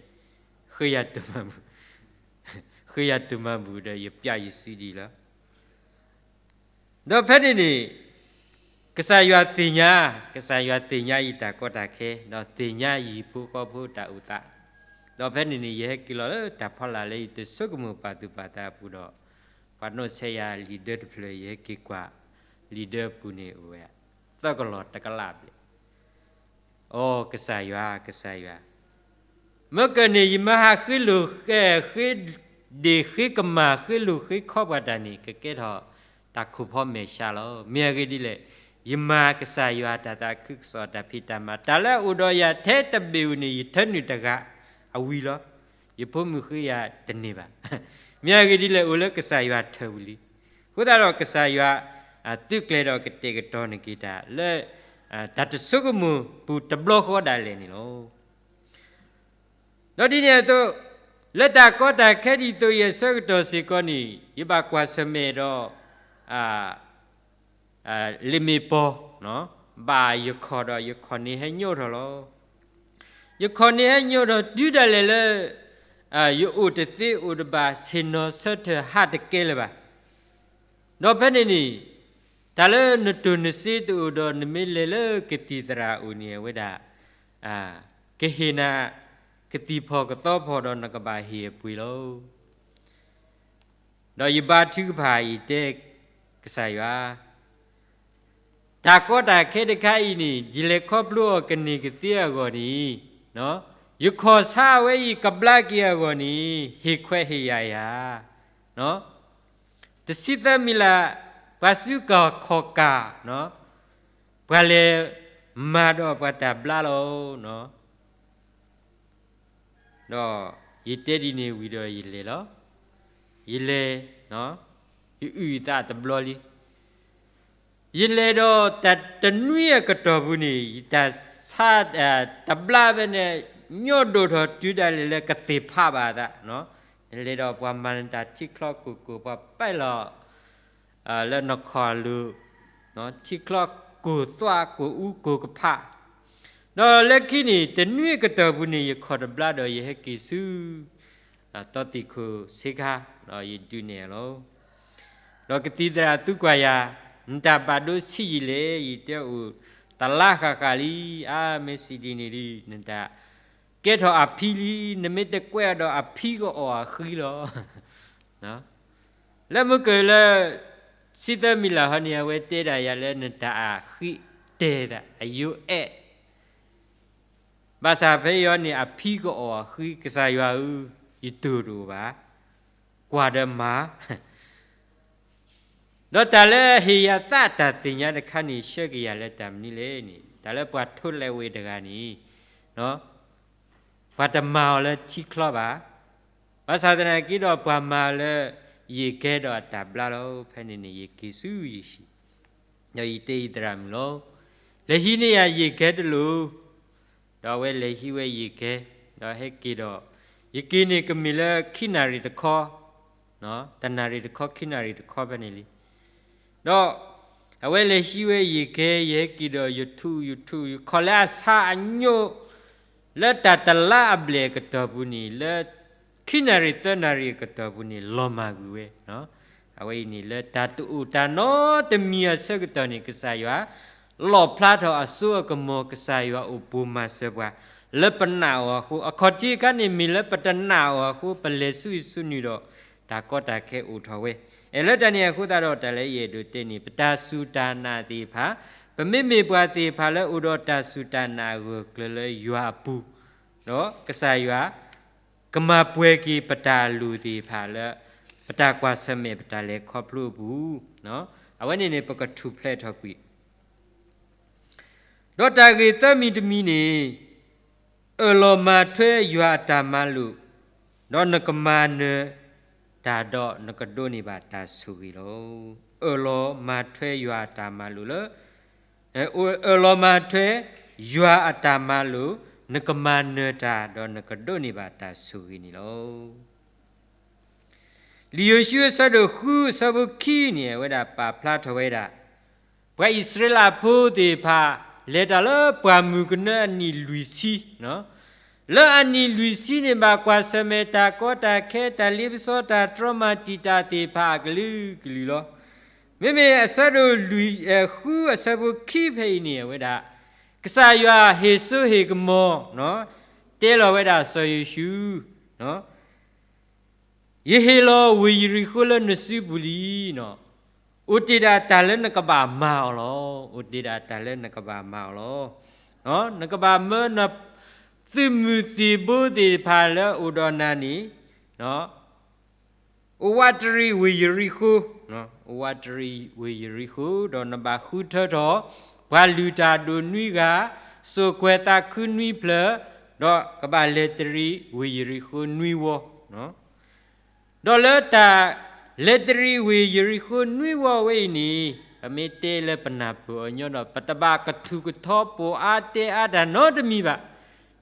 ဃ့ယၤတိၢ်မၤဘူၣ်, ဃ့ယၤတိၢ်မၤဘူၣ်ဒီးယပျးယစုဒံးလီၤ. ဒီးဖဲန့ၣ်န့ၣ် ကစၢ်ယွၤသ့ၣ်ညါ, ကစၢ်ယွၤသ့ၣ်ညါယတၢ်ကီတၢ်ခဲ, ဒီးသ့ၣ်ညါယဟံၣ်ဖိဃီဖိတၢ်အိၣ်သး, ဒီးဖဲန့ၣ်န့ၣ် ယဟဲက့ၤလီၤလၢတၢ်ဖီလာ်လၢယတဆိကမိၣ်ပာ်သူၣ်ပာ်သးအပူၤဒီး, ပှၤနီၣ်ဆဲးယၤလံာ်ဒၢတဖျၢၣ် ယဟဲက့ၤကွၢ်, လံာ်ဒၢအပူၤန့ၣ်အိၣ်ဝဲ သၢကလီၢ်တကလးဘျဲၣ် အိ ကစၢ်ယွၤ, ကစၢ်ယွၤ, မ့ၢ်ကန့ၣ် ယမၤဟးဃ့လိာ်, ဃ့ဒ့ၣ်ဃ့ကမၢ် ဃ့လိာ်ဃ့ခီပှၤတၢ်န့ၣ် ကကဲထီၣ်တၢ်ခိၣ်ဖီမဲာ်ဆှးလီၤ. မ့ၢ်အဂ့ၢ်ဒ်လဲၣ်, ယမၤကစၢ်ယွၤတၢ်သးခုကစီၣ်တၢ်ဖံးတၢ်မၤ တၢ်လၢအအိၣ်ဒီးယၤထဲတဘ့ၣ်ဧိၤန့ၣ် ယထၢနုာ်တဂၤအဝံၤလီၤ. ယဖိမုၣ်ဃ့ယၤတန့ၢ်ဘၣ်. မ့ၢ်အဂ့ၢ်ဒ်လဲၣ်, အိၣ်လၢကစၢ်ယွၤထၢဝံၤလံ. အဃိသတးဒီးကစၢ်ယွၤ သုးကျဲၤဒီးကတဲာ်ကတီၤန့ၢ်က့ၤတၢ်လၢ တၢ်တဆိကမိၣ်ပူၤတဘျီဃီဒၣ်လဲာ်န့ၣ်လီၤ. ဒီးဒ်န့ၣ်အသိး, လၢတၢ်ကီတၢ်ခဲဒ်သိးအံၤအဆၢကတီၢ်စ့ၢ်ကီးန့ၣ် ယဘၣ်ကွၢ်ဆၢၣ်မဲာ်ဒီး လ့ၣ်မ့ၢ်ပီၤ, ဘၣ်ယခီၣ်ဒီးယခီၣ်န့ၣ်ဟဲညိးထီၣ်လီၤ. ယခီၣ်န့ၣ်ဟဲညိးထီၣ်တုၤဒၣ်လဲာ်လၢ ယအိၣ်တသ့အိၣ်တဘၣ် ဆ့ၣ်နီၤဆၢထၢၣ်ဟးတကဲလၢၤဘၣ်. ဒီးဖဲန့ၣ်န့ၣ် တၢ်လၢနတိၢ်နစ့တအိၣ်ဒီး နမ့ၢ်လဲၤလၢကသံၣ်သရၣ်အအိၣ်န့ၣ် အဝဲဒၣ် ကဟ့ၣ်နၤ ကသံၣ်ဖီၣ်ကသီဖီၣ်ဒီးနကဘၣ်ဟ့ၣ်အပှ့ၤလီၤ. ဒီးယဘါထုကဖၣ် ယတဲ ကစၢ်ယွၤ, တၢ်ကီတၢ်ခဲတခါအံၤန့ၣ် ယလဲၤခီဖျိအီၤကန့ၢ်ကသ့အဂီၢ်န့ၣ်, ယခီၣ်ဆါအဝဲအံၤကဘျါက့ၤအဂီၢ်န့ၣ် ဟ့ၣ်ခွဲးဟ့ၣ်ယာ်ယၤ တဆံသၢမံၤလၢ် ပှၤစုကၢ်ခီၣ်ကၢ်, ပှၤလဲၤမၤဒီးပှၤတၢ်ဘျါလီၤ. ဒီးယတဲဒ်န့ၣ်ဝံၤဒီးယလဲၤလီၤ. ယလဲၤ, ယအုၣ်ယသးတဘျီလံ. ယလဲၤဒီးတၢ်တနွံအကတီၢ်ပူၤန့ၣ် ယတၢ်ဆါ တဘျါဖဲန့ၣ် ညီဒိၣ်ထီၣ်တုၤဒၣ်လဲာ်လၢကသ့ၣ်ဖးဘၣ်အသး, နလဲၤဒီးပှၤမၤနတၢ်ထံချီကိၢ်ကိၢ် ပှၤပဲလီၤ လၢနခီၣ်လိၤ, ထံချီကိၢ်သွးကိၢ်အူကိၢ်ကဖး, ဒီးလၢခံန့ၣ် တနွံအကတီၢ်ပူၤန့ၣ် ယခီၣ်တဘျါဒီးယဟဲက့ၤဆူ တီသံၣ်ခိၣ်ဆ့ခါ, ဒီးယဒုးနဲၣ်အီၤလီၤ. ဒီးကသံၣ်သရၣ်သံကွၢ်ယၤ, နတၢ်ဘၣ်ဒိဆံးယံာ်လဲၣ်, ယတဲအိၣ်တလါဃၣ်ဃၣ်လံ, အါ မ့ၢ်စံးဒ်န့ၣ်ဒီး နတၢ်ကဲထီၣ်အဖံလံ, နမ့ၢ်တကွဲးအီၤဒီးအဖံကအီၣ်အဃံလီၤ. လၢမုၢ်ကၢၢ်လၢ ဆံသၢမံၤလၢ်ဟီန့ၣ် အဝဲတဲဒၣ်ယၤလၢနတၢ်အဃံတဲာ်သး အယိအဲၣ် ဘၣ်ဆၣ်ဖဲအံၤန့ၣ် အဖံကအီၣ်အဃံ, ကစၢ်ယွၤဧၢ, ယတိၢ်တအိၣ်ဘၣ်, ကွၢ်ဒီးမၤ ဒီးတၢ်လၢဟ့ၣ်ယၤသးတၢ်သ့ၣ်ညါတခါန့ၣ် ဆှၢက့ၤယၤလၢတၢ်မနုၤလဲၣ်န့ၣ်, တၢ်လၢပှၤထိလဲၤဝ့ၤတဂၤန့ၣ် ပှၤတမၤအီၤလၢထံချီဘၣ်. ဘၣ်ဆၣ်သနာ်က့ဒီး ပှၤမၤအီၤလၢယ့ၣ်ကဲဒီးအတၢ်ဘျါလီၤ. ဖဲန့ၣ်န့ၣ် ယက့ၤဆူယဟံၣ်, ဒီးယတဲယသရၣ်မုၣ်လီၤ, လဲၤဟံးန့ၢ်ယၤယ့ၣ်ကဲတလိၣ်. ဒီးအဝဲလဲၤဟံးဝဲယ့ၣ်ကဲ, ဒီးဟဲက့ၤဒီး ယက့ၤန့ၣ်ကမ့ၢ်လၢခံနၣ်ရံၣ်တခီ, တနၣ်ရံၣ်တခီ ခံနၣ်ရံၣ်တခီဖဲန့ၣ်လံ. ဒီးအဝဲလဲၤဟံးဝဲယ့ၣ်ကဲ, ယဟဲက့ၤဒီးယထူၣ်ယထူၣ် ယခီၣ်လၢအဆါအညိ လၢတၢ်တလါအဘျဲၣ်အကတီၢ်ပူၤန့ၣ် လၢခံနၣ်ရံၣ်သၢနၣ်ရံၣ်အကတီၢ်ပူၤန့ၣ် လီၤမၢ်ကွံာ်ဝဲ. အဝဲအံၤန့ၣ် လၢတၢ်တအိၣ်တၢ်နီတမံၤအဆၢကတီၢ်န့ၣ် ကစၢ်ယွၤ လီၣ်ဖျါထီၣ်အစိအကမီၤ ကစၢ်ယွၤအိၣ်ပိာ်မၤစၢၤပှၤ လၢပနာ်အီၤအဃိ, အခီၣ်ထံးအခါန့ၣ် မ့ၢ်လၢပတနာ်အီၤအဃိ ပလဲၤဆူအံၤဆူနုၤဒီး တၢ်ကီတၢ်ခဲအိၣ်ထီၣ်ဝဲ. အဲၣ်လၢတၢ်န့ၣ်အဃိသတးဒီး တၢ်လၢယအဲၣ်ဒိးတဲန့ၣ် ပတၢ်စူၢ်တၢ်နာ်သ့ၣ်တဖၣ်, ပမ့မ့ၢ်ပှၤသ့ၣ်တဖၣ်လၢအိၣ်ဒီးတၢ်စူၢ်တၢ်နာ်အဂၢၢ်ကျၢၤလၢယွၤအပူၤ, ဒီးကစၢ်ယွၤ ကမၤပှဲၤက့ၤပတၢ်လိၣ်သ့ၣ်တဖၣ်လၢ ပတၢ်ကွၢ်ဆၢၣ်မဲာ်ပတၢ်လဲၤခီဖျိအပူၤ, အဝဲန့ၣ်န့ၣ် ပကထူၣ်ဖျဲးထီၣ်ကွံာ် ဒီးတၢ်ဂ့ၢ်သၢမံၤတမံၤန့ၣ်, အၢၣ်လီၤမၤထွဲယွၤအတၢ်မၤလိာ်, ဒီးနကမၤနၢၤတၢ်ဒီးနကဒိးန့ၢ်ဘၣ်တၢ်ဆိၣ်ဂ့ၤလီၤ. အၢၣ်လီၤမၤထွဲယွၤအတၢ်မၤလိာ်လၢ အၢၣ်လီၤမၤထွဲယွၤအတၢ်မၤလိာ်, နကမၤနၢၤတၢ်ဒီးနကဒိးန့ၢ်ဘၣ်တၢ်ဆိၣ်ဂ့ၤန့ၣ်လီၤ. လံာ်ယိၤၡူအဆၢဒိၣ်ဃုအဆၢဖိခံန့ၣ် အဝဲဒၣ်ပာ်ဖျါထီၣ်ဝဲဒၣ် ပှၤအံၣ်စရ့လးဖိသ့ၣ်တဖၣ် လဲၤတၢ်လၢပှၢ်မုၢ်ကနၢအနံၣ်လွံၢ်ဆံ, လၢအနံၣ်လွံၢ်ဆံန့ၣ် ဘၣ်ကွၢ်ဆၢၣ်မဲာ်တၢ်ကီတၢ်ခဲ တၢ်လ့ပစီ တၢ်တြီမၤတံာ်တာ်သ့ၣ်တဖၣ်အကလုာ်ကလုာ်လီၤ. မ့မ့ၢ်အဆၢဒိၣ်လွံၢ်, ဃုအဆၢဖိခံဖဲအံၤန့ၣ် အဝဲဒၣ် ကစၢ်ယွၤဟ့ၣ်စိဟ့ၣ်ကမီၤ တဲလီၤဝဲဒၣ်စီၤယိၤၡူ ယဟ့ၣ်လီၤဝ့ၢ်ယရံၣ်ဃိၤလၢနစုပူၤလံ. အိၣ်တ့ၢ်ဒၣ်တၢ်လၢနကဘၣ်မၤအီၤလီၤ. အိၣ်တ့ၢ်ဒၣ်တၢ်လၢနကဘၣ်မၤအီၤလီၤ. နကဘၣ်မၢနသုးမုၢ်သံၣ်ဘိသ့ၣ်တဖၣ်လၢအိၣ်ဒီးနၤန့ၣ် အိၣ်ဝးတရံးဝ့ၢ်ယရံၣ်ဃိၤ, အိၣ်ဝးတရံးဝ့ၢ်ယရံၣ်ဃိၤ, ဒီးနဘၣ်ဃုထၢထီၣ် ပှၤလုၢ်တၢ်အဒိၣ်နွံဂၤ, စိာ်ကွဲၤသးခုနွံဖျၢၣ်, ဒီးကဘၣ်လဲၤတရံးဝ့ၢ်ယရံၣ်ဃိၤနွံဝီ ဒီးလၢတၢ်လဲၤတရံးဝ့ၢ်ယရံၣ်ဃိၤနွံဝီဝဲအံၤန့ၣ် ပမ့ၢ်တဲလၢပနၢ်ပၢၢ်အီၤညီဒီး ပတဘၣ်ကထူၣ်ကထီပိာ်အါတဲအါတၢ်နီတမံၤဘၣ်.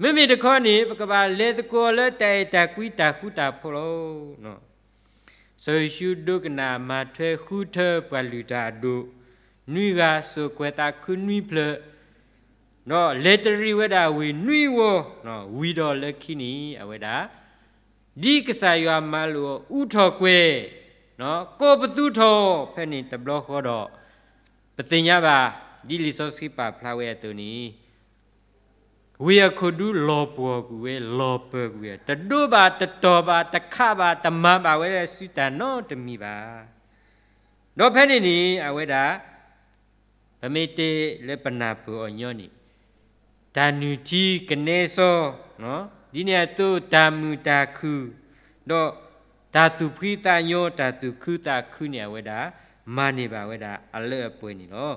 မ့မ့ၢ်တခီန့ၣ် ပကဘၣ်လဲၤသကိးလၢတၢ်အဲၣ်တၢ်ကွံတၢ်ဃူတၢ်ဖိးလီၤ. စီၤယိၤၡူဒိကနၣ်မၤထွဲဃုထၢပှၤလုၢ်တၢ်အဒိၣ် နွံဂၤ, စိာ်ကွဲၤသးခုနွံဖျၢၣ်, ဒီးလဲၤတရံးဝဲဒၣ်ဝ့ၢ်နွံဝီ, ဝံၤဒီးလၢခံန့ၣ် အဝဲဒၣ် ဒ်ကစၢ်ယွၤမၤလိာ်အီၤအူထီၣ်ကွဲၤ, ကိးပသူထီၣ်ဖဲန့ၣ်တဘျီဃီဒီး ပသ့ၣ်ညါဘၣ် ဒ်လံာ်စီဆှံပာ်ဖျါဝဲအသိးန့ၣ် ဝ့ၢ်အခိၣ်ဒူလီၤပှီၢ်ကွံာ်ဝဲ လီၤပၢၢ်ကွံာ်ဝဲ တဒိဘၣ်တတီၢ်ဘၣ် တခးဘၣ် တမၤဘၣ်ဝဲဒၣ်စုတၢ်နီတမံၤဘၣ်. ဒီးဖဲန့ၣ်န့ၣ် အဝဲဒၣ် ပမ့ၢ်တဲလၢပနၢ်ပၢၢ်အီၤညီန့ၣ် တၢ်နုၢ်ထံကနဲစီ ဒ်န့ၣ်အသိးတၢ်မုာ်တၢ်ခုၣ် ဒီးတၢ်သူၣ်ဖှံသးညီ တၢ်သူၣ်ခုသးခုန့ၣ် အဝဲဒၣ် မၤန့ၢ်ဘၣ်ဝဲဒၣ်အလၢအပှဲၤန့ၣ်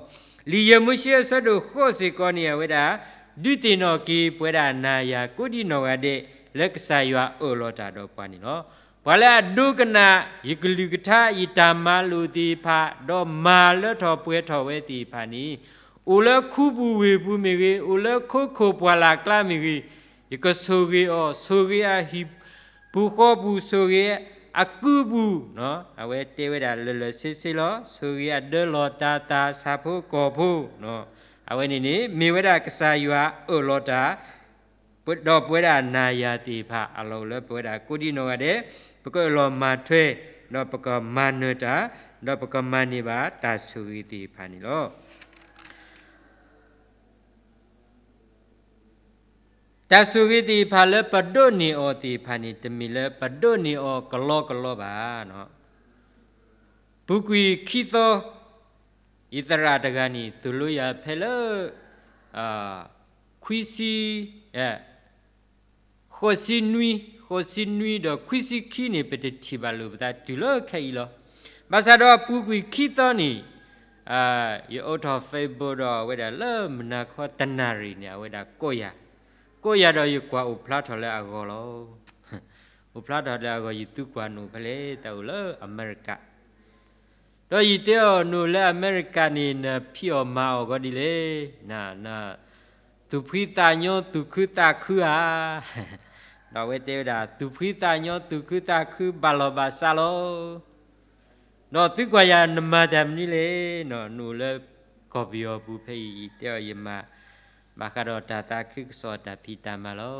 လီၤ. လံာ်ယဲၢ်မိၤၡ့အဆၢဒိၣ်ဃိးစ့ၢ်ကီးန့ၣ် အဝဲဒၣ် ဒုးသ့ၣ်နီၣ်က့ၤပဝဲဒၣ်နၤယၤကိးဒံနီၢ်ဂၤဒဲး လၢကစၢ်ယွၤအၢၣ်လီၤတၢ်ဒီးပှၤန့ၣ်လီၤ. ပှၤလၢအဒိကနၣ် ယကလုၢ်ကထါ ယတၢ်မၤလိာ်သ့ၣ်တဖၣ် ဒီးမၤလၢထီၣ်ပှဲၤထီၣ်ဝဲသ့ၣ်တဖၣ်န့ၣ် အိၣ်လၢခူပူၤဝ့ၢ်ပူၤမ့ၢ်ဂ့ၤ, အိၣ်လၢခိခိၣ်ပှၢ်လၢ်ကျါမ့ၢ်ဂ့ၤ, ယကဆိၣ်ဂ့ၤအီၤ, ဆိၣ်ဂ့ၤအဟံၣ်ပူၤဃီပူၤ, ဆိၣ်ဂ့ၤအကုပူၤ, အဝဲတဲဝဲဒၣ်လၢာ်လၢာ်ဆ့ဆ့လီၤ. ဆိၣ်ဂ့ၤအဒၢလီၤတၤသၣ်ဆၣ်ဖိကီၢ်ဖိ, အဝဲန့ၣ်န့ၣ် မ့ၢ်ဝဲဒၣ်ကစၢ်ယွၤအၢၣ်လီၤတၢ် ဒီးပဝဲဒၣ်နၤယၤသ့ၣ်တဖၣ် အလီၢ်အိၣ်လၢပဝဲဒၣ်ကိးဒံနီၢ်ဂၤဒဲး ပကအၢၣ်လီၤမၤထွဲ, ဒီးပကမၤနၢၤတၢ်, ဒီးပကမၤန့ၢ်ဘၣ်တၢ်ဆိၣ်ဂ့ၤသ့ၣ်တဖၣ်န့ၣ်လီၤ. တၢ်ဆိၣ်ဂ့ၤသ့ၣ်တဖၣ်လၢပဒိးန့ၢ်အီၤသ့ၣ်တဖၣ်န့ၣ် တမ့ၢ်လၢပဒိးန့ၢ်အီၤကလီကလီဘၣ်. ပူၤကွံာ်ခံသီ ယသရၣ်တဂၤန့ၣ် သိၣ်လိယၤဖဲလၢ ခွံဆံ ဃိးဆံနွံ, ဃိးဆံနွံဒီးခွံဆံခံန့ၣ် ပတထံၣ်ဘၣ်လိာ်ပသးတုၤလၢခဲအံၤလီၤ. ဘၣ်ဆၣ်ဒီးပူၤကွံာ်ခံသီန့ၣ် ယအိးထီၣ် Facebook ဒီးအဝဲဒၣ်လၢမုၢ်နၤခီတနၣ်ရံၣ်န့ၣ် အဝဲဒၣ်ကိးယၤ, ကိးယၤဒီးယကွၢ်အိၣ်ဖျါထီၣ်လၢအဂီၢ်လီၤ. အိၣ်ဖျါထီၣ်လၢအဂီၢ် ယသုကွၢ်နအိၣ်ဖဲလဲၣ် တၢ်အိၣ်လၢအမဲရကၤ ဒီးယတဲအီၤ နအိၣ်လၢအမဲရကၤန့ၣ် နဖံးအီၣ်မၤအီၣ်ဂီၢ်ဒ်လဲၣ်, န သူၣ်ဖှံသးညီသူၣ်ခုသးခုဧါ. ဒီးအဝဲတဲဝဲဒၣ် သူၣ်ဖှံသးညီသူၣ်ခုသးခုဘၣ်လီၢ်ဘၣ်စးလီၤ. ဒီးသုကွၢ်ယၤနမၤတၢ်မနုၤလဲၣ်, နအိၣ်လၢကီၢ်ပယီၤပူၤဖဲအံၤ ယတဲအီၤယမၤ ဘၣ်ဃးဒီးတၢ်သးခုကစီၣ်တၢ်ဖံးတၢ်မၤလီ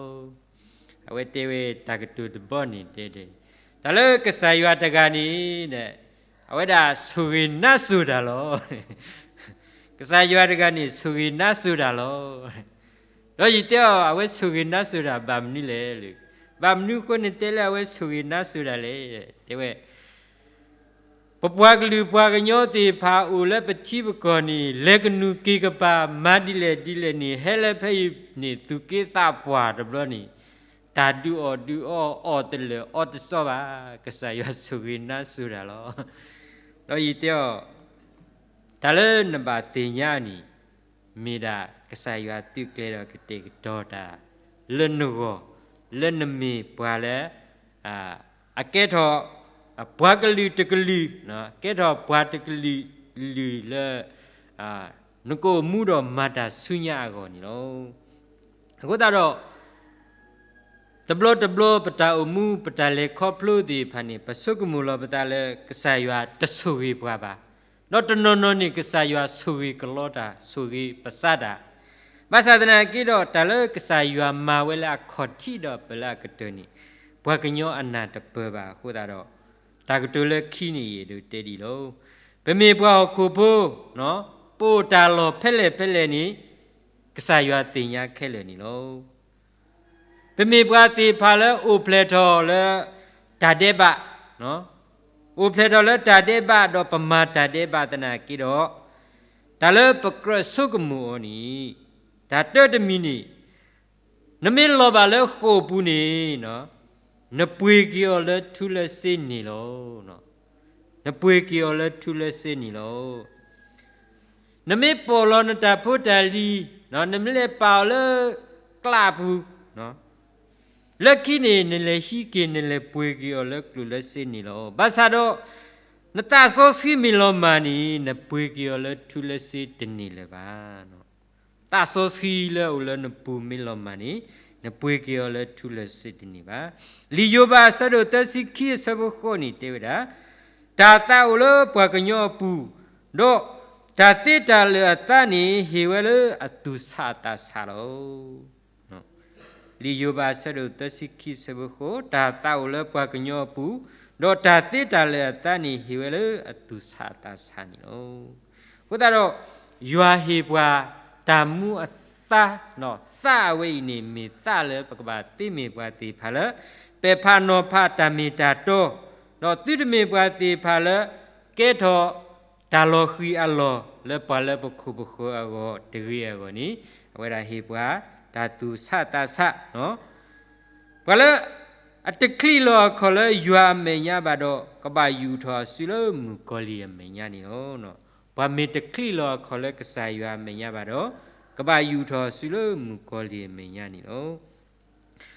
ၤ. အဝဲတဲဝဲတၢ်ကတိၤတဘီန့ၣ်တဲ, တၢ်လၢကစၢ်ယွၤတဂၤန့ၣ် အဝဲဒၣ်ဆိၣ်ဂ့ၤနါစိၤတၢ်လီၤ. ကစၢ်ယွၤတဂၤန့ၣ် ဆိၣ်ဂ့ၤနါစိၤတၢ်လီၤ. ဒီးယတဲအီၤ အဝဲဆိၣ်ဂ့ၤနါစိၤတၢ်ဘၣ်မနုၤလဲၣ်လၢ, ဘၣ်မနုၤဃိန့ၣ်တဲလၢအဝဲဆိၣ်ဂ့ၤနါစိၤတၢ်လဲၣ်, တဲဝဲ ပပှၤကလုာ်ပှၤကညီသ့ၣ်တဖၣ်အိၣ်လၢပထံပကီၢ်န့ၣ် လဲၤကနူၤက့ၤကပၤ မၤဒ်လဲၣ်ဒ်လဲၣ်န့ၣ် ဟဲလၢဖဲအံၤန့ၣ် သူၣ်က့သးပှၢ်တဘျီန့ၣ် တၢ်ဒုးအီၣ်ဒုးအီအီၣ်တလၢာ်အီၣ်တစီဘၣ်. ကစၢ်ယွၤဆိၣ်ဂ့ၤနါစိၤတၢ်လီၤ. ဒီးယတဲအီၤ တၢ်လၢနဘၣ်သ့ၣ်ညါန့ၣ် မ့ၢ်ဒၣ်ကစၢ်ယွၤသုးကျဲၤဒီးကတဲာ်ကတီၤတၢ် လၢနဂီၢ် လၢနမ့ၢ်ပှၤလၢ အကဲထီၣ် ပှၤကလုာ်တကလုာ် ကဲထီၣ်ပှၤတကလုာ်လုာ်လၢ နကအိၣ်မူဒီးမၤတၢ်ဆူညါအဂီၢ်န့ၣ်လီၤ. အဃိသတးဒီး တဘျီတဘျီပတၢ်အိၣ်မူ ပတၢ်လဲၤခီဖျိသ့ၣ်တဖၣ်န့ၣ် ပဆိကမိၣ်လီၤပသးလၢကစၢ်ယွၤတဆိၣ်ဂ့ၤပှၤဘၣ်. ဒီးတနီၤနီၤန့ၣ် ကစၢ်ယွၤဆိၣ်ဂ့ၤကလီတၢ် ဆိၣ်ဂ့ၤပစးတၢ်. ဘၣ်ဆၣ်သနာ်က့ဒီး တၢ်လၢကစၢ်ယွၤမၤဝဲလၢအခီၣ်ထံးဒီးပလၢအကတၢၢ်န့ၣ် ပှၤကညီအနၢ်တပၢၢ်ဘၣ်အဃိသတးဒီး တၢ်ကတိၤလၢခံန့ၣ် ယအဲၣ်ဒိးတဲဒ်အံၤလီၤ. ပမ့ၢ်ပှၤဟီၣ်ခိၣ်ဖိ ပအိၣ်တၢ်လီၢ်ဖဲလဲၣ်ဖဲလဲၣ်န့ၣ် ကစၢ်ယွၤသ့ၣ်ညါခဲလၢာ်န့ၣ်လီၤ. ပမ့ၢ်ပှၤသ့ၣ်တဖၣ်လၢအိၣ်ဖျဲၣ်ထီၣ်လၢတၢ်ဒဲးဘး, အိၣ်ဖျဲၣ်ထီၣ်လၢတၢ်ဒဲးဘးဒီးပမၤတၢ်ဒဲးဘးသနာ်က့ဒီး, တၢ်လၢပကြၢးဆိကမိၣ်အီၤန့ၣ်, တၢ်တၢတမံၤန့ၣ်, နမ့ၢ်လီၤဘၣ်လၢဃိာ်ပူၤန့ၣ်, နပှ့ၤက့ၤအီၤလၢထူလၢစ့န့ၣ်လီၤ. နပှ့ၤက့ၤအီၤလၢထူလၢစ့န့ၣ်လီၤ. နမ့ၢ်ပိာ်လီၤနတၢ်ဖိတၢ်လံၤ, နမ့ၢ်လဲၤပာ်အီၤလၢကျးပူၤ, လၢခံန့ၣ် နလဲၤဟံးက့ၤ နလဲၤပှ့ၤက့ၤအီၤလၢကျိၣ်လၢစ့န့ၣ်လီၤ. ဘၣ်ဆၣ်ဒီး နသးစီဆှံမ့ၢ်လီၤမၢ်န့ၣ် နပှ့ၤက့ၤအီၤလၢထူလၢစ့တန့ၢ်လၢၤဘၣ်. သးစီဆှံလၢအအိၣ်လၢနပူၤမ့ၢ်လီၤမၢ်န့ၣ်, နပှ့ၤက့ၤအီၤလၢထူလၢစ့တန့ၢ်ဘၣ်. လံာ်ယိၤဘးအဆၢဒိၣ်သၢဆံခံအဆၢဖိဃိးန့ၣ်တဲဝဲဒၣ်, တၢ်သးအိၣ်လၢပှၤကညီအပူၤ, ဒီးတၢ်သ့တၢ်လၢာ်အသးန့ၣ် ဟ့ၣ်ဝဲလၢအသူၣ်ဆးအသးဆးလီၤ. လံာ်ယိၤဘးအဆၢဒိၣ်သၢဆံခံအဆၢဖိဃိး, တၢ်သးအိၣ်လၢပှၤကညီအပူၤ, ဒီးတၢ်သ့တၢ်လၢာ်အသးန့ၣ် ဟ့ၣ်ဝဲလၢအသူၣ်ဆးအသးဆးန့ၣ်လီၤ. အဃိသတးဒီး, ယွၤဟ့ၣ်ပှၤတၢ်မူအသး, သးအဝဲအံၤန့ၣ် မ့ၢ်သးလၢပကဘၣ်သ့မ့ၢ်ပှၤသ့ၣ်တဖၣ်လၢ ပဲာ်ဖးနီၤဖးတၢ်မ့ၢ်တၢ်တီ, ဒီးသုတမ့ၢ်ပှၤသ့ၣ်တဖၣ်လၢ ကဲထီၣ်တၢ်လီၤဃံၤအလီၢ်လၢပှၤလၢပခိၣ်ပဃၢၤအဂီၢ်တဂ့ၤအဂီၢ်န့ၣ်, အဝဲဒၣ်ဟ့ၣ်ပှၤတၢ်သူၣ်ဆးသးဆး, ပှၤလၢအတချံးလီၤအခီၣ်လၢယွၤအမဲာ်ညါဘၣ်ဒီး, ကဘၣ်ယူာ်ထီၣ်အစုလၢမုၣ်ကီၤလံၢ်အမဲာ်ညါန့ၣ်လီၤ. ပှၤမ့ၢ်တချံးလီၤအခီၣ်လၢကစၢ်ယွၤအမဲာ်ညါဘၣ်ဒီး, ကဘၣ်ယူာ်ထီၣ်အစုလၢမုၣ်ကီၤလံၢ်အမဲာ်ညါန့ၣ်လီၤ.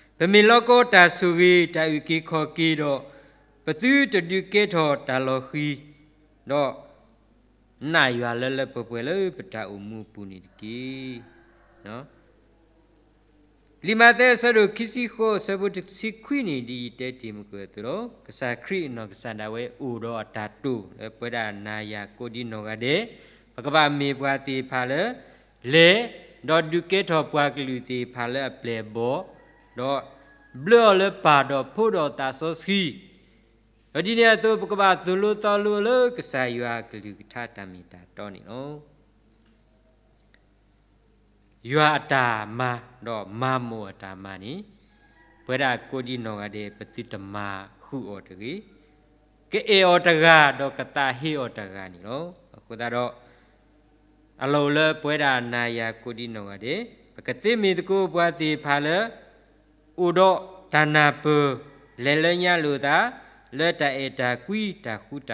ပမ့ၢ်လီၤကီတၢ်ဆိၣ်ဂ့ၤ တၢ်အုၣ်က့ၤခီၣ်က့ၤဒီး, ပသုတဒုးကဲထီၣ်တၢ်လီၤဃံၤ, ဒီးနာ်ယွၤလၢလၢပှဲၤပှဲၤလၢပတၢ်အိၣ်မူအပူၤန့ၣ်တက့ၢ်. လံာ်မးသဲအဆၢဒိၣ်ခံဆံဃိးအဆၢဖိတဆံခွံန့ၣ် ဒ်ယတဲတ့ၢ်မုၢ်ကၢၢ်အသိးလီၤ. ကစၢ်ခရံာ်အနီၢ်ကစၢ်ဒၣ်ဝဲအိၣ်ဒီးအတၢ်တိာ်လၢပဝဲဒၣ်နၤယၤကိးဒံနီၢ်ဂၤဒဲး, ပကဘၣ်မ့ၢ်ပှၤသ့ၣ်တဖၣ်လၢ လဲၤ, ဒီးဒုးကဲထီၣ်ပှၤကလုာ်သ့ၣ်တဖၣ်လၢအပျဲၢ်အဘီၣ်, ဒီးဘျၢအီၤလၢပၢ်ဒီးဖိဒီးသးစီဆှံ, ဒီးဒ်န့ၣ်အသိး ပကဘၣ်သိၣ်လိသီလိအီၤလၢကစၢ်ယွၤအကလုၢ်ကထါတၢ်မ့ၢ်တၢ်တီန့ၣ်လီၤ. ယွၤအတၢ်မၤ ဒီးမၤမိၢ်အတၢ်မၤန့ၣ်, ပဝဲဒၣ်ကိးဒံနီၢ်ဂၤဒဲး ပသုတမၤဃုာ်အီၤတဂ့ၤ, ကအဲၣ်အီၤတဂၤ ဒီးကသးဟ့အီၤတဂၤန့ၣ်လီၤ. အဃိသတးဒီး အလီၢ်အိၣ်လၢပဝဲဒၣ်နၤယၤကိးဒံနီၢ်ဂၤဒဲး, ပကသ့မ့ၢ်သကိးပှၤသ့ၣ်တဖၣ်လၢ အိၣ်ဒီးတၢ်နၢ်ပၢၢ် လဲၤလၢညါလိာ်သး လၢတၢ်အဲၣ်တၢ်ကွံတၢ်ဃူတၢ်